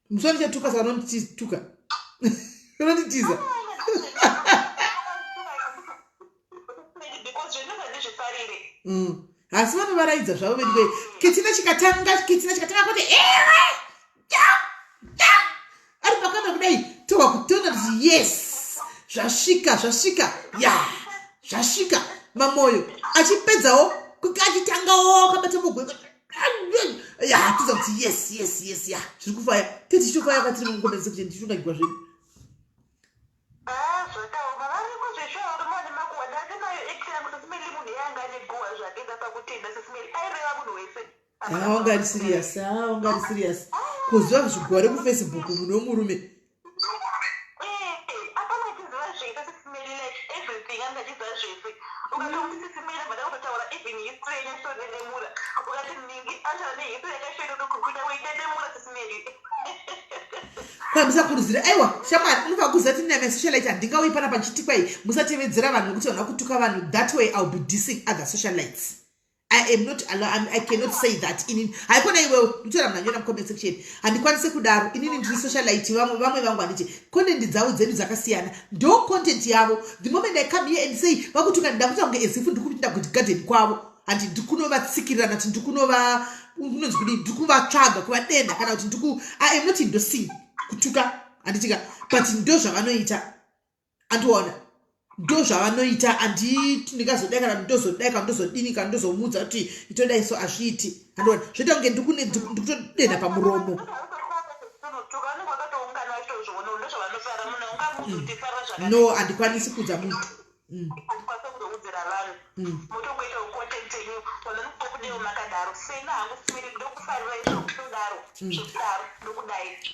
Musi wandichatuka saka unondituka unonditiza mm. asi vanovaraidza zvavo vedu vee kitina chikatanga kitina chikatanga kuti ewe ari pakamera kudai tohwa kutona kuti yes zvasvika zvasvika ya zvasvika mamoyo achipedzawo achitangawo akabata mugwe ya tiza kuti yes yes yes ya zviri kufaya te tichitofaya kwatiri mukomedzi kuti ndichitongagirwa zvedu ah, zvakaoma variko zveshuwa varume vane makuhwa ndati nayo ex yangu sisimeli munhu yanga ane guhwa zvake ndapakutinda sisimeli aireva munhu wese ah, wanga ari serious ah, wanga ari serious kuziva zviguhwa rekufacebook munhu wemurume Kwai musakurudzira aiwa shamwari unofanira kuziva kuti nyama yesocialite handingauyi panapa ndichiti kwai musatevedzera vanhu nekuti vanhu vakutuka vanhu that way ill be dissing other socialites. I am not allow, I cannot say that. Inini haikona iwewe nditoera munhu anyora mucomment section, handikwanise kudaro. Inini ndiri socialite, vamwe vamwe vangu handiti content dzavo dzedu dzakasiyana, ndo content yavo. The moment I come here and say vakutuka, ndakuita kunge as if ndikupinda kugarden kwavo, handi ndikunovatsikirirana kuti ndikunova unonzi kudii, ndikuvatsvaga kuvadenha kana kuti ndiku I am not endorsing kutuka, handitika, but ndo zvavanoita, andiona ndo zvavanoita. Handiti ndingazodai kana ndozodai kana ndozodini kana ndozomuudza kuti itodai, so hazviiti, handiona zvoita kunge ndikutodenha pamuromo. No, handikwanisi kuudza munhu.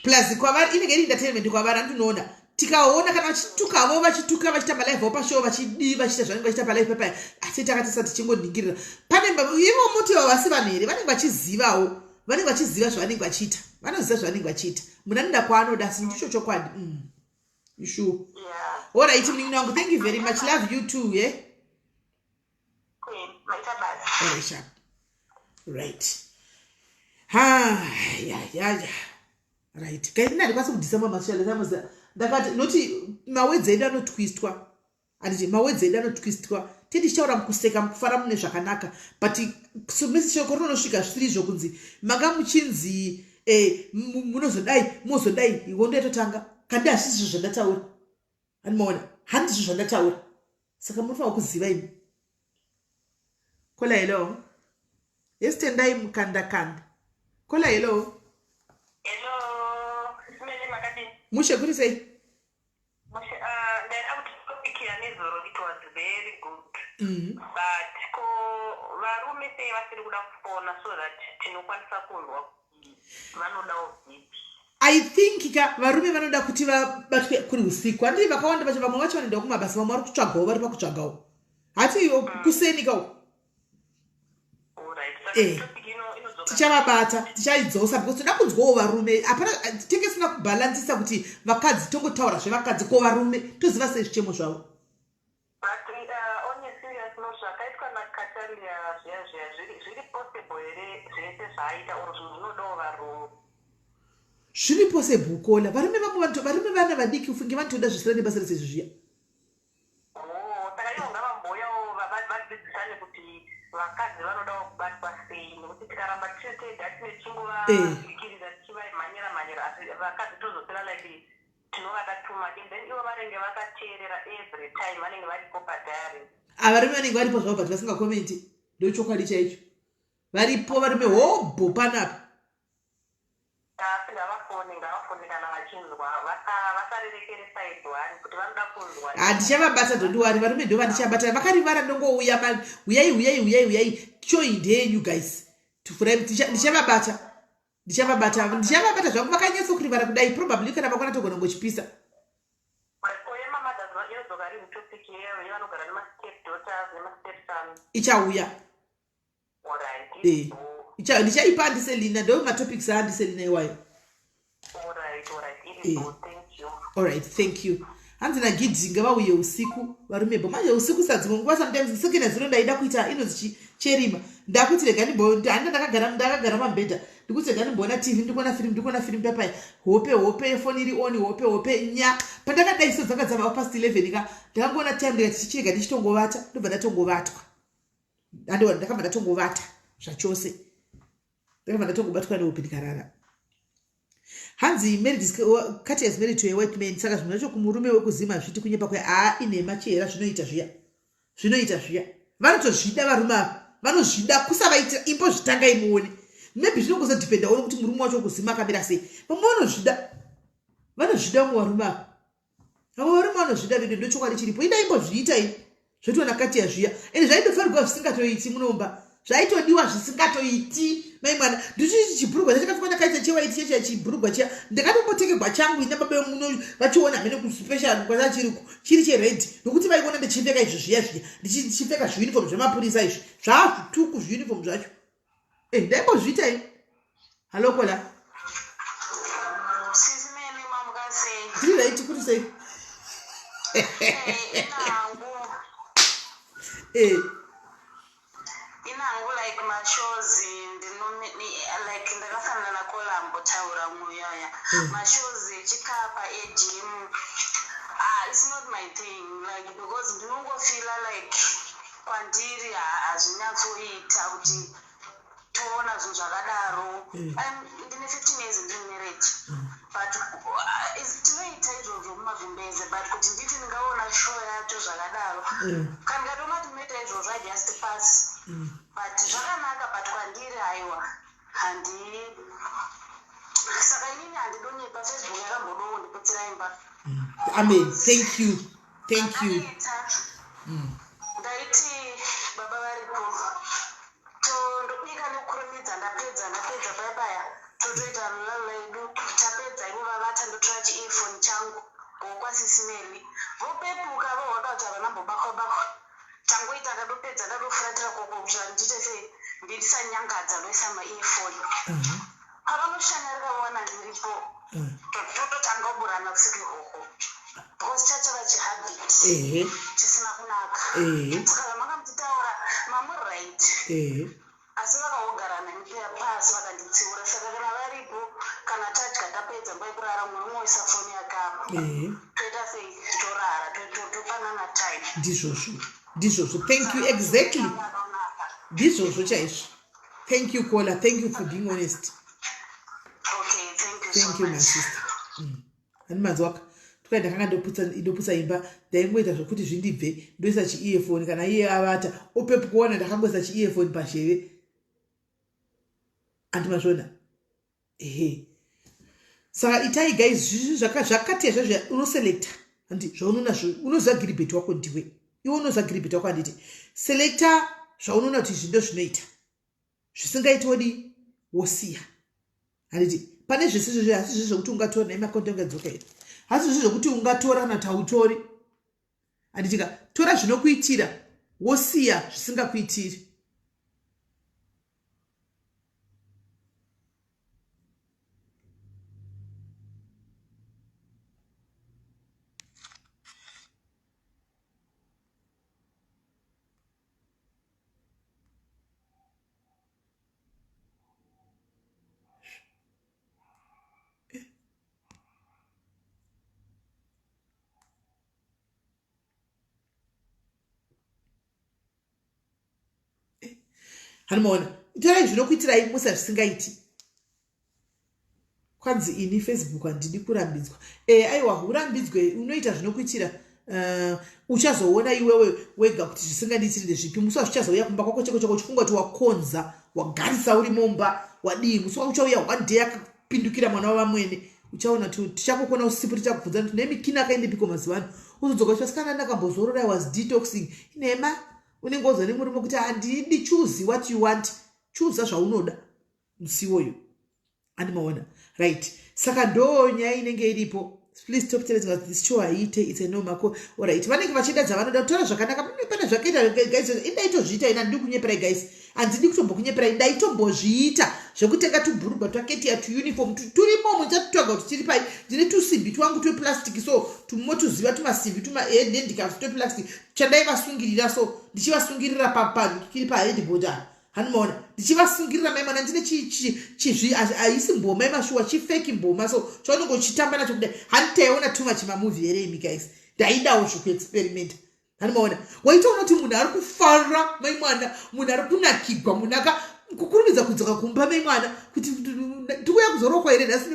Plus kwavari inenge iri entertainment kwavari, andinoona tikaona kana vachitukavo, vachituka, vachiita malive avo pashow, vachidii, vachiita zvanenge vachiita palive papaya, asi takatisa tichingoningirira pane ivo muti vavasi vanhu here, vanenge vachizivawo, vanenge vachiziva zvavanenge vachiita, vanoziva zvavanenge vachiita. Munhu anoda kwaanoda, asi ndicho chokwadi. Sure, alright, munin'ina wangu, thank you very much, love you too. Yeah, alright, sharp, right. Ha, ya ya ya, right guys, ina ndikwanisa kudhisa mamashaletamuza. Ndakati noti mawedzi edu anotwistwa, handiti mawedzi edu anotwistwa, tee tichitaura mukuseka, mukufara, mune zvakanaka, but shoko rinonosvika zvisiri izvo, kunzi manga muchinzi eh, munozodai, mozodai, hondo yatotanga. Kandi hazvisizvo zvandataura, handimaona, handizvo zvandataura, saka munofanira kuziva imi. Caller, hello. Yes, tendai mukandakanda. Caller, hello. Hello, Simene, makadini? Mushe, kuri sei? Mushe, ndaida kuti topic yanezuro, it was very good. But ko varume sei vasiri kuda kufona so that tinokwanisa kunzwa kuti vanodawo vipi? I think ka varume vanoda kuti vabatwe kuri usiku, handii? Vakawanda vacho, vamwe vacho vanoenda kumabasa, vamwe vari kutsvagawo, vari pakutsvagawo, hati kuseni kawo. Alright, saka topic inodzoka. Tichavabata, tichaidzosa because toda kunzwawo varume. Hapana, tinge sina kubhalansisa kuti vakadzi tongotaura zvevakadzi, ko varume toziva sei zvichemo zvavo? But on a serious note, zvakaitwa naCatalia zviya zviya, zviri possible here zvese zvaaita, or zvinhu zvinodawo varume? Zviri possible, caller. Varume vamwe varume vana vadiki ufunge vanotoda zvisina nebasa rese izvi zviya. Oh, saka ivo ngavambouyawo vadzidzisane kuti vakadzi vanodawo kubatwa sei, nekuti tikaramba tiri tega tine tichingovadzikirira, tichivamhanyira mhanyira, asi vakadzi tozopera like tinovada too much, and then ivo vanenge vakateerera every time, vanenge varipo padiary. Avarume vanenge varipo zvavo, but vasingakomenti, ndochokwadi chaicho. Varipo varume hobho panapa. Asi ngavafone, ngavafone kana vachinzwa, vasarerekere side one kuti vanoda kunzwa. Handichavabata, don't worry, varume ndo vandichabata vakarivara, ndongouya uyai, uyai, uyai, uyai, choi ndeyenyu guys, tufurai. Ndichavabata, ndichavabata, ndichavabata zvangu vakanyatsokurivara kudai. Probably kana vakwana togona kungochipisa. Ko yemamothers inodzoka rini topic yevanogara nemastep daughters nemastep sons? Ichauya. Alright. Ndichaipa andiselina, ndo matopics aandiselina iwayo. Alright, iri good, thank you. Alright, thank you. Hanzi nagidhi ngavauye usiku varume bo. Manje usiku sadzimwe nguva sometimes sekena zino ndaida kuita inonzi cherima, ndakuti rega ndimbo, handina, ndakagara, ndakagara pamubhedha, ndikuti rega ndimboona TV, ndikuona firimu, ndikuona firimu papaya, hope hope, foni iri on, hope hope nya. Pandakadai so dzanga dzava past 11 ka, ndakangoona time, ndikati chichirega ndichitongovata, ndobva ndatongovatwa, andiwa, ndakabva ndatongovata zvachose, ndakabva ndatongobatwa nehope ndikarara. Hanzi married is, Katia is married to a white man, saka zvinhu zvacho kumurume wekuzima hazviti kunyepa kwe haa inhema chihera. Zvinoita zviya, zvinoita zviya, vanotozvida varume ava, vanozvida kusavaitira imbo, zvitangai muone. Maybe zvinongozodhipenda one kuti murume wacho wekuzima akamira sei. Vamwe vanozvida, vanozvida vamwe varume ava, vamwe varume vanozvida vedu, ndochokwadi chiripo. Ida imbozviita ini zvotoona Katiya zviya, ende zvaindofanirwa zvisingatoiti munomba, zvaitodiwa zvisingatoiti. Mai mwana, ndichichi chibhurugwa chachakapfekwa nakaita chewhite checha chibhurugwa chiya, ndakatombotekegwa changu ina baba muno vachiona mhene kuspecial kwachachiriku chiri chered, nokuti vaiona ndichipfeka izvi zviya zviya, ndichipfeka zviuniform zvemapurisa izvi zvaazvituku zviuniform zvacho. Ndaimbozviita ini. Hallo caller. Sisi Mene, mamuka sei? Ndiri right, kuri sei? Inangu. Inangu like Mashows like ndakafanana nakolambo taura muyaya. Mashows echikapa egym, ah, it's not my thing, like because ndinongofeela like kwandiri hazvinyatsoita kuti toona zvinhu zvakadaro. Ndine 15 years ndiri marriage, but tinoita izvozvo mumagumbeze, but kuti nditi ndingaona show yacho zvakadaro, kana ndikatoona kuti munoita izvozvo, I just pass. But zvakanaka, but kwandiri haiwa, handi. Saka inini handidonyepa, Facebook yakambodowo ndiputsira imba. Amen. Thank you, thank you. Ndaiti baba varipo, tondobika nekukurumidza, ndapedza paya paya, totoita lala yedu. Tapedza, ivo vavata, ndotora chiearphone changu gokwasisi Meli, vopepuka, vohwaka kuti havana mbobakwa bakwa. Tangoita, ndadopedza, ndadofuratira koko kuti ndiite sei, ndisanyangadza, ndoisa maearphone. Pavanoshanyarika vowana ndiripo, tototanga kuburana usiku ihwohwo, because chachava chihabit chisina kunaka. Saka zvamanga muchitaura mamuright, asi vakagogara neni pasi vakanditsiura. Saka kana varipo, kana tadya, tapedza, nguva yekurara, murume oisa foni yakapa, toita sei, torara, topanana time. Ndizvozvo, ndizvozvo. Thank you. Exactly, ndizvozvo chaizvo. Thank you, Kola. Thank you for being honest. Okay, thank you. Thank so you, my much. sister. Hani manzwaka, tukai ndakanga ndoputsa imba. Ndaingoita zvokuti zvindibve, ndoisa chiearphone, kana iye avata, opepu kuona ndakangoisa chiearphone pazheve. Andimazvona ehe. Saka itai, guys, zvinhu zvakati zvazvo unoselecta, handi zvaunoona, unoziva giribheti wako ndiwe iwe, unoziva giribheti wako, handiti? Selecta zvaunoona kuti izvi ndo zvinoita, zvisingaiti wodii, wosiya, handiti? Pane zvese izvozvo, hasi zvezvo zvekuti ungatora nemakonti ungadzoka here, hasi zvezvo zvekuti ungatora kana kuti hautori, handitika? Tora zvinokuitira, wosiya zvisingakuitiri. Hanimaona, torai zvinokuitirai, musa zvisingaiti. Kwanzi ini Facebook handidi kurambidzwa. E, aiwa, urambidzwe, unoita zvinokuitira. Uchazoona iwewe wega kuti zvisingandiitiri ndezvipi musi wazvichazouya kumba kwako cheko cheko, uchifunga kuti wakonza, wagarisa uri mumba, wadii. Musi wauchauya one day akapindukira mwana wavamwene, uchaona kuti tichakukona usipo, tichakubvunza kuti nemikina akaendepiko mazuva ano. Uzodzoka uchivasikana, ndakambozorora, I was detoxing. Inhema. Unenge wozwa nemurume kuti handidi. Choose what you want, chuza zvaunoda musi iwoyo. Andimaona, right? Saka ndo nyaya inenge iripo. Please stop telling us this show haiite, it's a no mako. Alright, vanenge vachida dzavanoda, tora zvakanaka. Pane zvakaita, guys, indaitozviita ina, handidi kunyeperai, guys, handidi kutombokunyeperai. Ndaitombozviita zvekutenga tubhurugwa twaketia, tuuniform turimo, muchatitsvaga kuti tiri pai. Ndine tusimbi twangu tweplastic, so tumotuziva, tumasimbi, tumahandicraft tweplastic, chandaivasungirira, so ndichivasungirira pakiri paheadboard apa, hanimaona, ndichivasungirira mai mwana. Ndine chizvi, haisi mboma yemashuwa, chifake mboma, so chaunenge uchitamba nacho kudai. Handitaiona too much mamovie here imi, guys? Ndaidawo zvekuexperimenta, hanimaona. Waitoona kuti munhu ari kufarira, mai mwana, munhu ari kunakigwa, munhu aka kukurumidza kudzoka kumba, mai mwana, kuti ndikuya kuzorokwa here nhasi.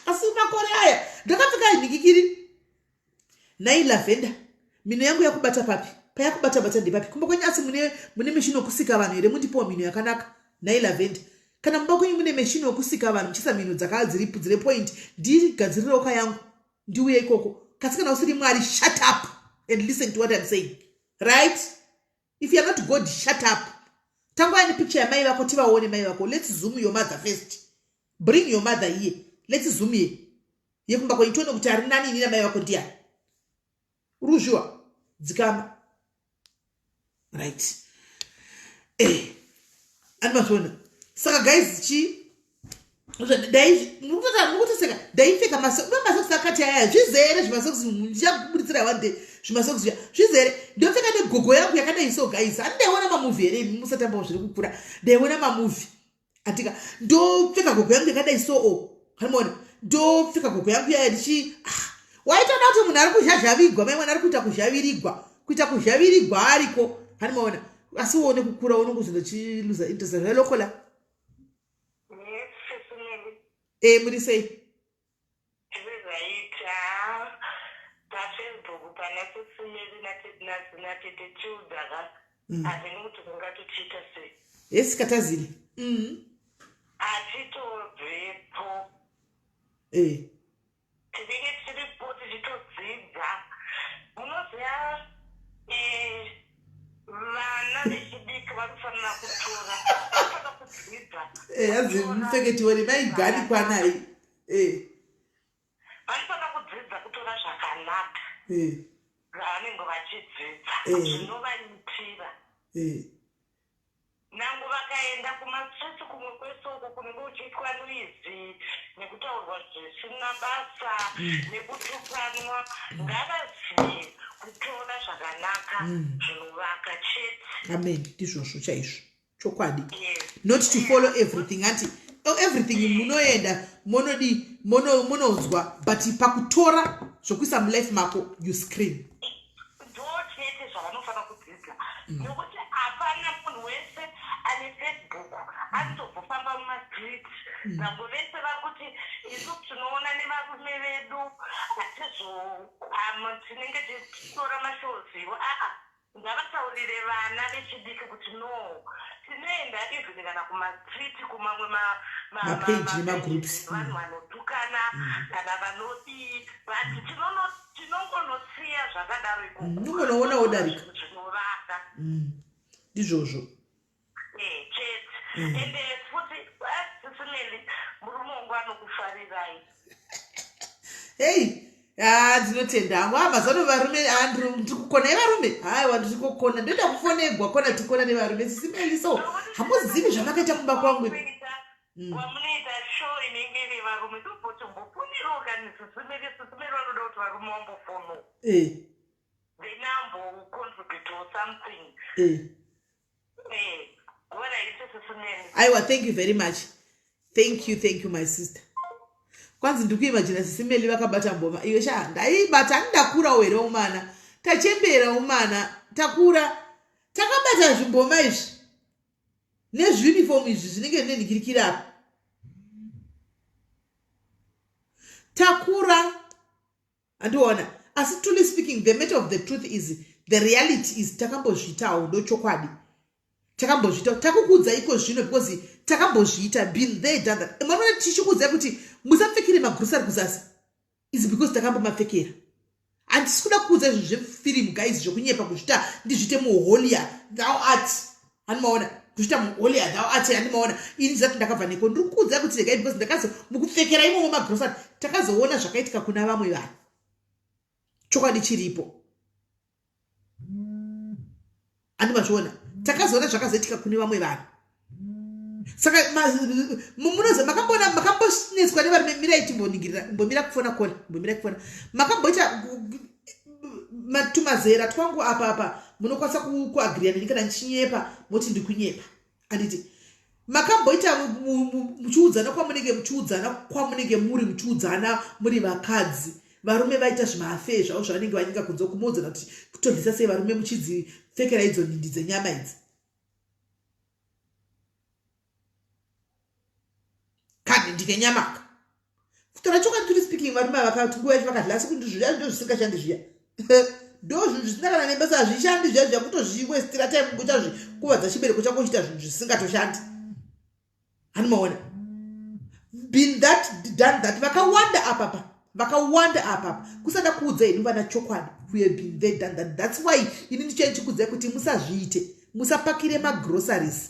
Asi makore aya ndakapfeka nhikikiri nai Lavenda, mino yangu yakubata papi? Payakubata bata ndepapi? Kumba kwenyu asi mune mishini wokusika vanhu here? Mundipowa mhino yakanaka, nai Lavenda. Kana mumba kwenyu mune meshini wokusika vanhu, muchiisa mhino dzakadziri dzine point, ndigadzirirewo kayangu, ndiuye ikoko. Kasi kana usiri Mwari, shut up and listen to what I'm saying, right? If you are not God, shut up. Tangwaya nepicture yamai vako tivaone. Mai vako, let's zoom your mother first. Bring your mother here, let's zoom here yekumba kwenyu, tione kuti ari nani, ini namai vako ndiani. Uri kuzviwa? Dzikama, right? Eh, andimazviona. Saka guys, chi Mukutoseka ndaipfeka masokisi akati aya zvizere zvimasokisi, ndichakubuditsira one day zvimasokisi zviya zvizere. Ndopfeka negogo yangu yakadai so. Guys, handi ndaiona mamovie here imi? Musatambawo zviri kukura. Ndaiona mamovie andika, ndopfeka gogo yangu yakadai so o hanimaona, ndopfeka gogo yangu yaya ndichi, ah, waitoda kuti munhu ari kuzhazhavigwa, mai mwana ari kuita kuzhavirigwa, kuita kuzhavirigwa ariko, hanimaona. Asi uone kukura unongozonochiluza interest zvalokola. Yes, Sisimeli. E, muri sei? Zvaita paFacebook pana Sisimeli natete Childaka. Hazvini kuti kungatochiita sei. Yes, katazile. Hatitobvepo. Tinenge tiripo tichitodzidza. Munoziva, vana vechidiki vanofanira kutora, vanofanira kudzidza. Hanzi mupfeketiwe nemaigani kwanai. Vanofanira kudzidza kutora zvakanaka zvavanenge vachidzidza zvinovaitira. Nangu vakaenda kumastreets kumwe kwese uko kunenge kuchiitwa noise nekutaurwa zvisina basa nekutukanwa, ngavazive kutora zvakanaka zvinovaka chete. Amen, ndizvozvo chaizvo, chokwadi. Not to follow everything, anti, oh, everything munoenda monodi mononzwa, but pakutora zvokuisa mulife mako, you scream. Ndo chete zvavanofanira kudzidza, nekuti hapana munhu wese ane Facebook anotobvofamba mumastreet. Vamwe vese vari kuti isu tinoona nevarume vedu, hatizo tinenge tichitora mashows iwo. Aa, ngavataurire vana vechidiki kuti no, tinoenda even kana kumastreet, kumamwe Mapeji nemagroups. Vanhu vanotukana kana vanodii, but tinongonosiya zvakadaro ikoko. Unongonoona wodarika. Zvinovaka. Ndizvozvo. Chete. Ende futi, Sisimeli, murume wangu anokufarirai. Hei, ha, ndinotenda hangu. A, mazano varume, ha, ndiri kukona yevarume. Haiwa, ndiri kukona, ndoda kufonegwa kona tikona nevarume. Sisimeli, so hamuzivi zvamakaita kumba kwangu. Wamunoita show inenge ine varume, ndobvoti mbofonerawo kani Sisimeli. Sisimeli vanoda kuti varume vambofono, then ambocontribute or something. Alright, Sisimeli. Aiwa, thank you very much, thank you, thank you, my sister. Kwanzi ndikuimagina Sisimeli vakabata mboma. Iwe sha, ndaibata handindakurawo here umana? Tachembera umana, takura, takabata zvimboma izvi nezviuniform izvi zvinenge zvinenhikirikira apa. Takura, handiona. Asi truly speaking, the matter of the truth is, the reality is, takambozviitawo, ndochokwadi, takambozviita. Takukudza iko zvino because takambozviita, been there, done that. Manoona tichikuudzai kuti musapfekere magrocery kuzasi is because takambomapfekera. Handisi kuda kuudza zvinhu zvefirimu, guys, zvokunyepa, kuzvita ndizviite muholier thou art, handimaona, kuzviita muholier thou art, handimaona. Ini zati ndakabva neko, ndiri kukuudzai kuti regai, because ndakazo mukupfekera imomo magrocery takazoona zvakaitika kuna vamwe vanhu. Chokwadi chiripo, handimazviona, takazoona zvakazoitika kune vamwe vanhu. Saka munoziva, makambona, makambonetswa nevarume? Mirai timboningirira, mbomira kufona kona, mbomira kufona. Makamboita tumazera twangu apa apa, munokwanisa kuagriya neni kana ndichinyepa, moti ndikunyepa, handiti? Makamboita muchiudzana kwamunenge muchiudzana, kwamunenge muri muchiudzana muri vakadzi, varume vaita zvimaaffair zvavo zvavanenge vanyika kunze, kumoudzana kuti kutobvisa sei varume muchidzipfekera idzo nhindi dzenyama idzi, kanhindi kenyamaka? Kutaura chokwadi, truly speaking, varume ava vakati nguva yacho vakadya, asi kuti zviya ndo zvisingashandi zviya, ndo zvinhu zvisina kana nebasa, hazvishandi zviya zviya, kutozviwestira time, kuita kuvadza chibereko chako uchiita zvinhu zvisingatoshandi, hanimaona. Been that, done that, vakawanda apapa, vakawanda apapa. Kusada kuudza hedu vana chokwadi, we have been there, done that. That's why ini ndichaichikudzai kuti musazviite, musapakire magroceries,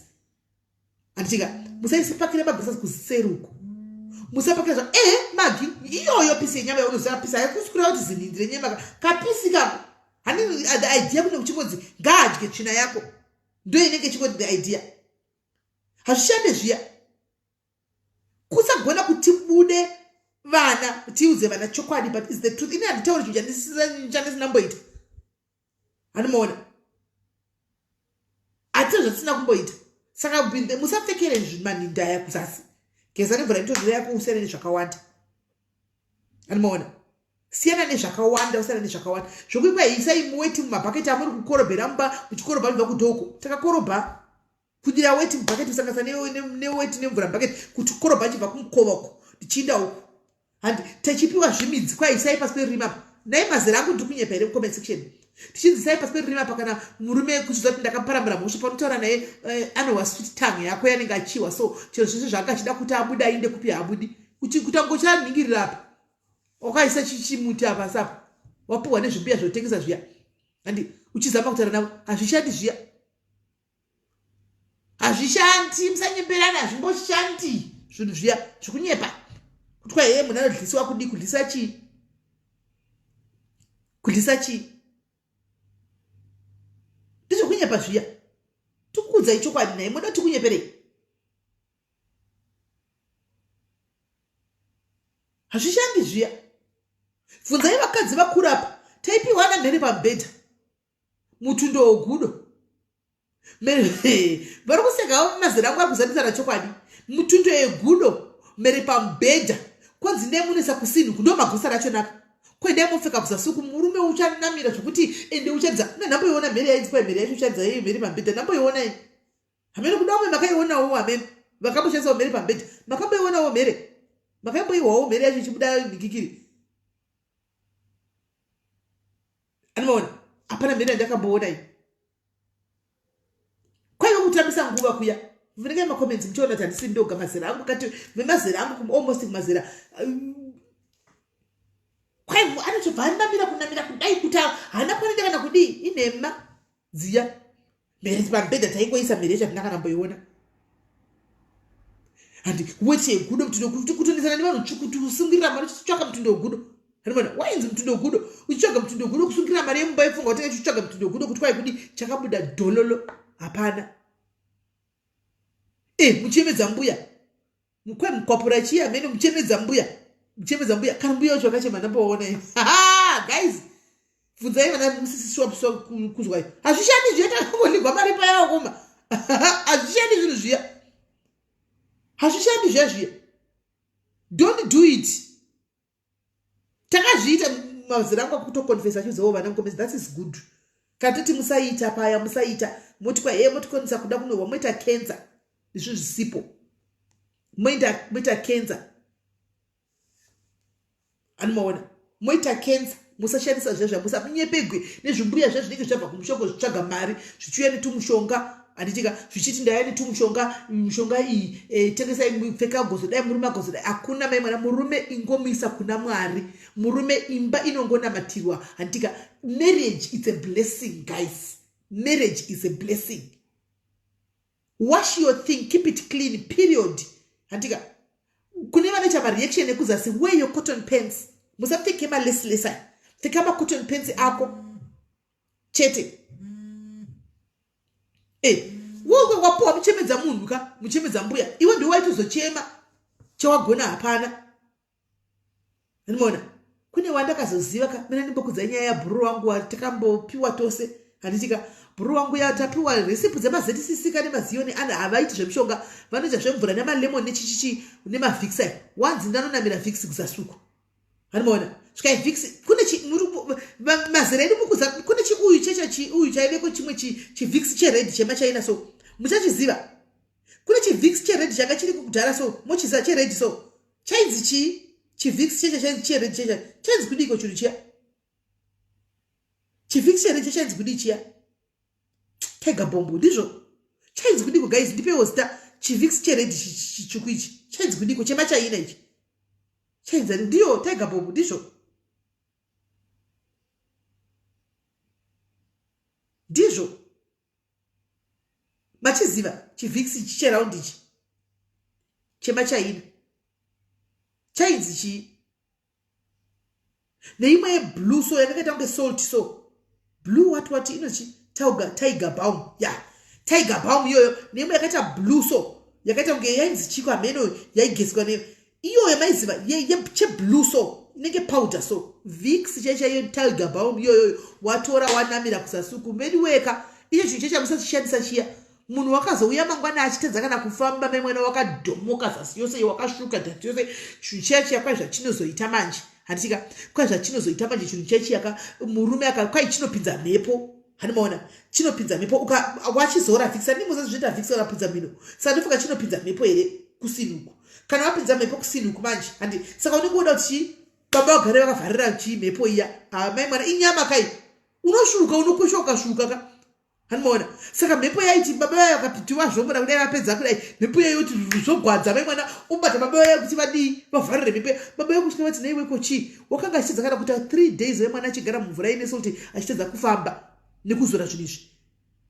handitika, musaisipakire magroceries kuseruko, musapakira zva magi iyoyo pisi yenyama yaunoziva, pisi haikusi kureva kuti zinhindi renyama, kapisi kako. Hani the idea kune kuchingonzi ngaadye tsvina yako, ndo inenge ichingoti the idea. Hazvishande zviya, kusagona. tibude vana tiudze vana chokwadi, but is the truth. Ini handitauri chinhu chandisina mboita. Handimaona hatio zvatisina kumboita. Saka musapfekere maninda aya kuzasi. Geza nemvura inotonhora yako, usiyane nezvakawanda. Handimaona, siyana nezvakawanda, usiyana nezvakawanda zvokuikwa. Isai muweti mumabhaketi amuri kukorobhera mumba, muchikorobha mubva kudhoko. Takakorobha kudira weti mubhaketi, kusanganisa neweti nemvura mubhaketi, kuti korobha achibva kumukova uko ndichiinda uko. Handi tichipiwa zvimidzi, kwaisai pasi perurimi apa. Nai mazera angu, ndiri kunyepa here mucomment section? Tichinzi sai pasi perurimi apa. Kana murume kuchiziva kuti ndakaparamura mhosva, panotaura naye anohwa sweet tongue yako yanenge achiwa. So chero zvese zvaanga achida kuti abude, ainde kupi, haabudi. Kuti angochanhingirira apa, wakaisa chimuti apa sapa, wapuhwa nezvimbuya zvotengesa zviya, handi uchizama kutaura navo, hazvishandi zviya, hazvishandi. Musanyemberana, hazvimboshandi zvinhu zviya zvekunyepa kuti kwa heye munhu anodlisiwa kudii. Kudlisa chii? Kudlisa chii? Ndezvekunyepa zviya. Tikukudzai chokwadi naye, moda tikunyeperei? Hazvishandi zviya. Bvunzai vakadzi vakurapa. Taipiwa ana mhere pamubhedha, mutundo wegudo. Vari kusekawo, mazera angu ari kuzandisana chokwadi. Mutundo yegudo, mhere pamubhedha, kwanzi ndaimunesa kusinhuku. Ndo magosa racho naka kwendai mopfeka kuzasuku. Murume uchanamira zvokuti ende uchadza nanhamboiona mhere yainzi kwai mhere yacho uchadza iyo mhere pamubhedha. Ndamboionai hamene kuda umwe makaionawo hamene vakamboshandisawo mhere pamubhedha. Makamboionawo mhere? Makamboiwawo mhere yacho ichibuda nhikikiri? Anomaona, hapana mhere yandakamboona iyi. Kwaive kutambisa nguva kuya. Verengai macomments muchiona kuti handisi ndoga. Mazera angu kati vemazera angu, almost kumazera kwai anotobva anamira, kunamira kudai kuti haana kwanoenda kana kudii. Inhema dziya. Mhere pamubhedha, taingoisa mhere yacho, hatina kana mboiona. Handi weti yegudo, mutundo, kutonesana nevanhu kuti usungirira mari uchitsvaka mutundo wegudo. Hanimona wainzi mutundo wegudo, uchitsvaga mutundo wegudo, kusungirira mari yemumba yefunga kuti uchitsvaga mutundo wegudo, kuti kwai kudi chakabuda dhololo, hapana. E muchemedza mbuya mukwe mukwapura chii amene, muchemedza mbuya, muchemedza mbuya. Kana mbuya wacho akachema, ndamboona. Guys, bvunzai vana musisi kuzwai. Hazvishandi zviya. Takangoligwa mari payakoma. Hazvishandi zvinhu zviya, hazvishandi zviya zviya. Don't do it. Takazviita. Mazera angu akutoconfessa achiudzawo vana mucomment. That is good. Kana toti musaita paya, musaita. Moti kwa heye, motikonisa kuda kunohwa, moita cancer izvi zvisipo, moita cancer. Anomaona, moita cancer. Musashandisa zviya zva, musamunyepegwe nezvimbuya zviya zvinenge zvichabva kumushonga zvitsvaga mari, zvichiuya netumushonga, handitika, zvichiti ndaya netumushonga, mishonga iyi tengesai, pfeka gozodai, murume agozodai. Hakuna mai mwana. Murume ingomuisa kuna Mwari. Murume imba inongonamatirwa, handitika. Marriage, it's a blessing, guys. Marriage is a blessing. Wash your thing, keep it clean, period, handitika. Kune vanoita mareaction ekuzasi, wear your cotton pants. Musapfeke malessless. Pfeka macotton pants ako chete. E wewe wapuwa muchemedza munhu ka, muchemedza mbuya, iwe ndiwe waitozochema. Chawagona hapana. Ndimoona kune wandakazoziva ka. Mina ndimbokudza nyaya yabhururu wangu watakambopiwa tose, handitika. Bhururu wangu yatapiwa recipe dzemaZCC ka nemaziyoni ana. Havaiti zvemishonga, vanoita zvemvura nemalemon nechichichi nemaVicks. Ai wanzi ndanonamira Vicks kuzasuku. Handimaona svikai Vicks. Kune mazera edu mukuza, kune chiuyu checha, chiuyu chaiveko chimwe chiVicks chered chemachaina so, muchachiziva. Kune chiVicks chered changa chiri kudhara so, mochiziva chered so, chainzi chii? ChiVicks checha chainzi chered checha, chainzi kudiko chinhu chiya? ChiVicks chered chainzi kudii chiya? Tiger Bomb, ndizvo. Chainzi kudiko, guys? Ndipewo zita. ChiVicks chered chitsvuku ichi chainzi kudiko, chemachaina ichi chainzi? Ndiyo Tiger Bomb, ndizvo, ndizvo. Machiziva chiVicks ichi cheround ichi chemachaina chainzi chii? Neimwe yeblue so, yakakaita kunge salt so, blue what what, inochi Tiger Balm ya, yeah. Tiger Balm iyoyo neimwe yakaita blue so, yakaita kunge yainzi chiko hameno, yaigeswa ne. Iyoyo maiziva cheblue so, inenge powder so, Vicks chaichaiyo, Tiger Balm iyoyoyo. Watora, wanamira kuzasi uku mediweka. Icho chinhu chechamusachishandisa chiya, munhu wakazouya mangwana achitadza kana kufamba. Mai mwana, wakadhomoka zasi yose, wakasvuka dhati yose. Chinhu chiya chiya kwai zvachinozoita manje, handitika? Kwai zvachinozoita manje chinhu chiya chiyaka, murume aka kwai chinopinza mhepo. Handimaona chinopinza mhepo wachizora Vicks. Andimuzazviita Vicks wakapinza mhino, saka ndofunga chinopinza mhepo here kusinuku? Kana wapinza mhepo kusinuku manje, handi? Saka unenge uda kuti chii? Baba vagare vakavharira chii mhepo iya. Mai mwana, inyama kai, unosvuka, unokwesha ukasvuka ka, handimaona? Saka mhepo yaiti baba vaya vakati vazvomora kudai, vapedza kudai, mhepo yayoti zvogwadza. Mai mwana, ubata baba vaya kuti vadii? Vavharire mhepo. Baba vaya kusvika vati, "Naiweko chii?" Wakanga achitedza kana kuita 3 days vemwana achigara mumvura ine salt, achitedza kufamba nekuzora zvinhu izvi,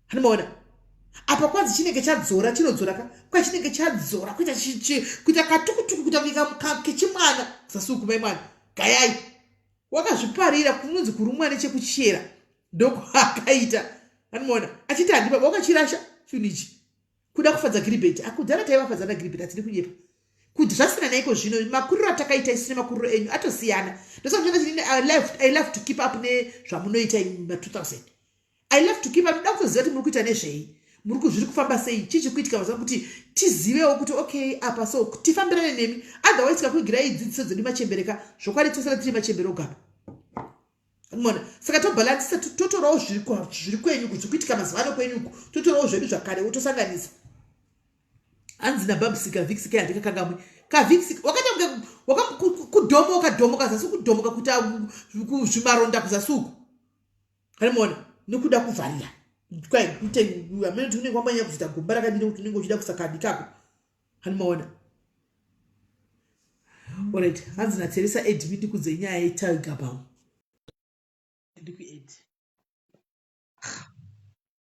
handimaona? Apa kwanzi chinenge chadzora, chinodzora ka, kwa chinenge chadzora kuita kuita katukutuku, kuita kechimwana zasi uku. Mai mwana, gayai wakazviparira. Kunonzi kurumwa nechekuchera, ndokwakaita, anomaona achiti handi baba wakachirasha chinhu ichi kuda kufadza Giribheti. Akudhara taivafadza naGiribheti, hatidi kunyepa kuti zvasina naiko. Zvino makuriro atakaita isu nemakuriro enyu atosiyana. Ndosaka chinini I love to keep up nezvamunoita ma2000. I love to keep up, ndoda kutoziva kuti muri kuita nezvei, muri zviri kufamba sei, chii chiri kuitika mazuva, kuti tizivewo kuti okay, apa so tifambirane nemi. Otherwise tikakuigirai dzidziso dzedu machembereka, zvokwadi tosara tiri machembere ogapa, mona? Saka tobhalansisa, totorawo zviri kwenyu, zviri kuitika mazuva ano kwenyuku, totorawo zvedu zvakare, tosanganisa. Hanzi nababsika, Vicks ke handikakangamwe kaVicks. Wakaita kudhomoka dhomoka zasi, kudhomoka kuita zvimaronda kuzasi uku, animona? Nekuda kuvharira amene kuti unenge wamanya kuzoita gomba rakadini, kuti unenge uchida kusakadi kako, hanimaona? Alright, hanzi naTeresa, "Edmi, ndikudze nyaya yeTiger Balm." Ndikuedi.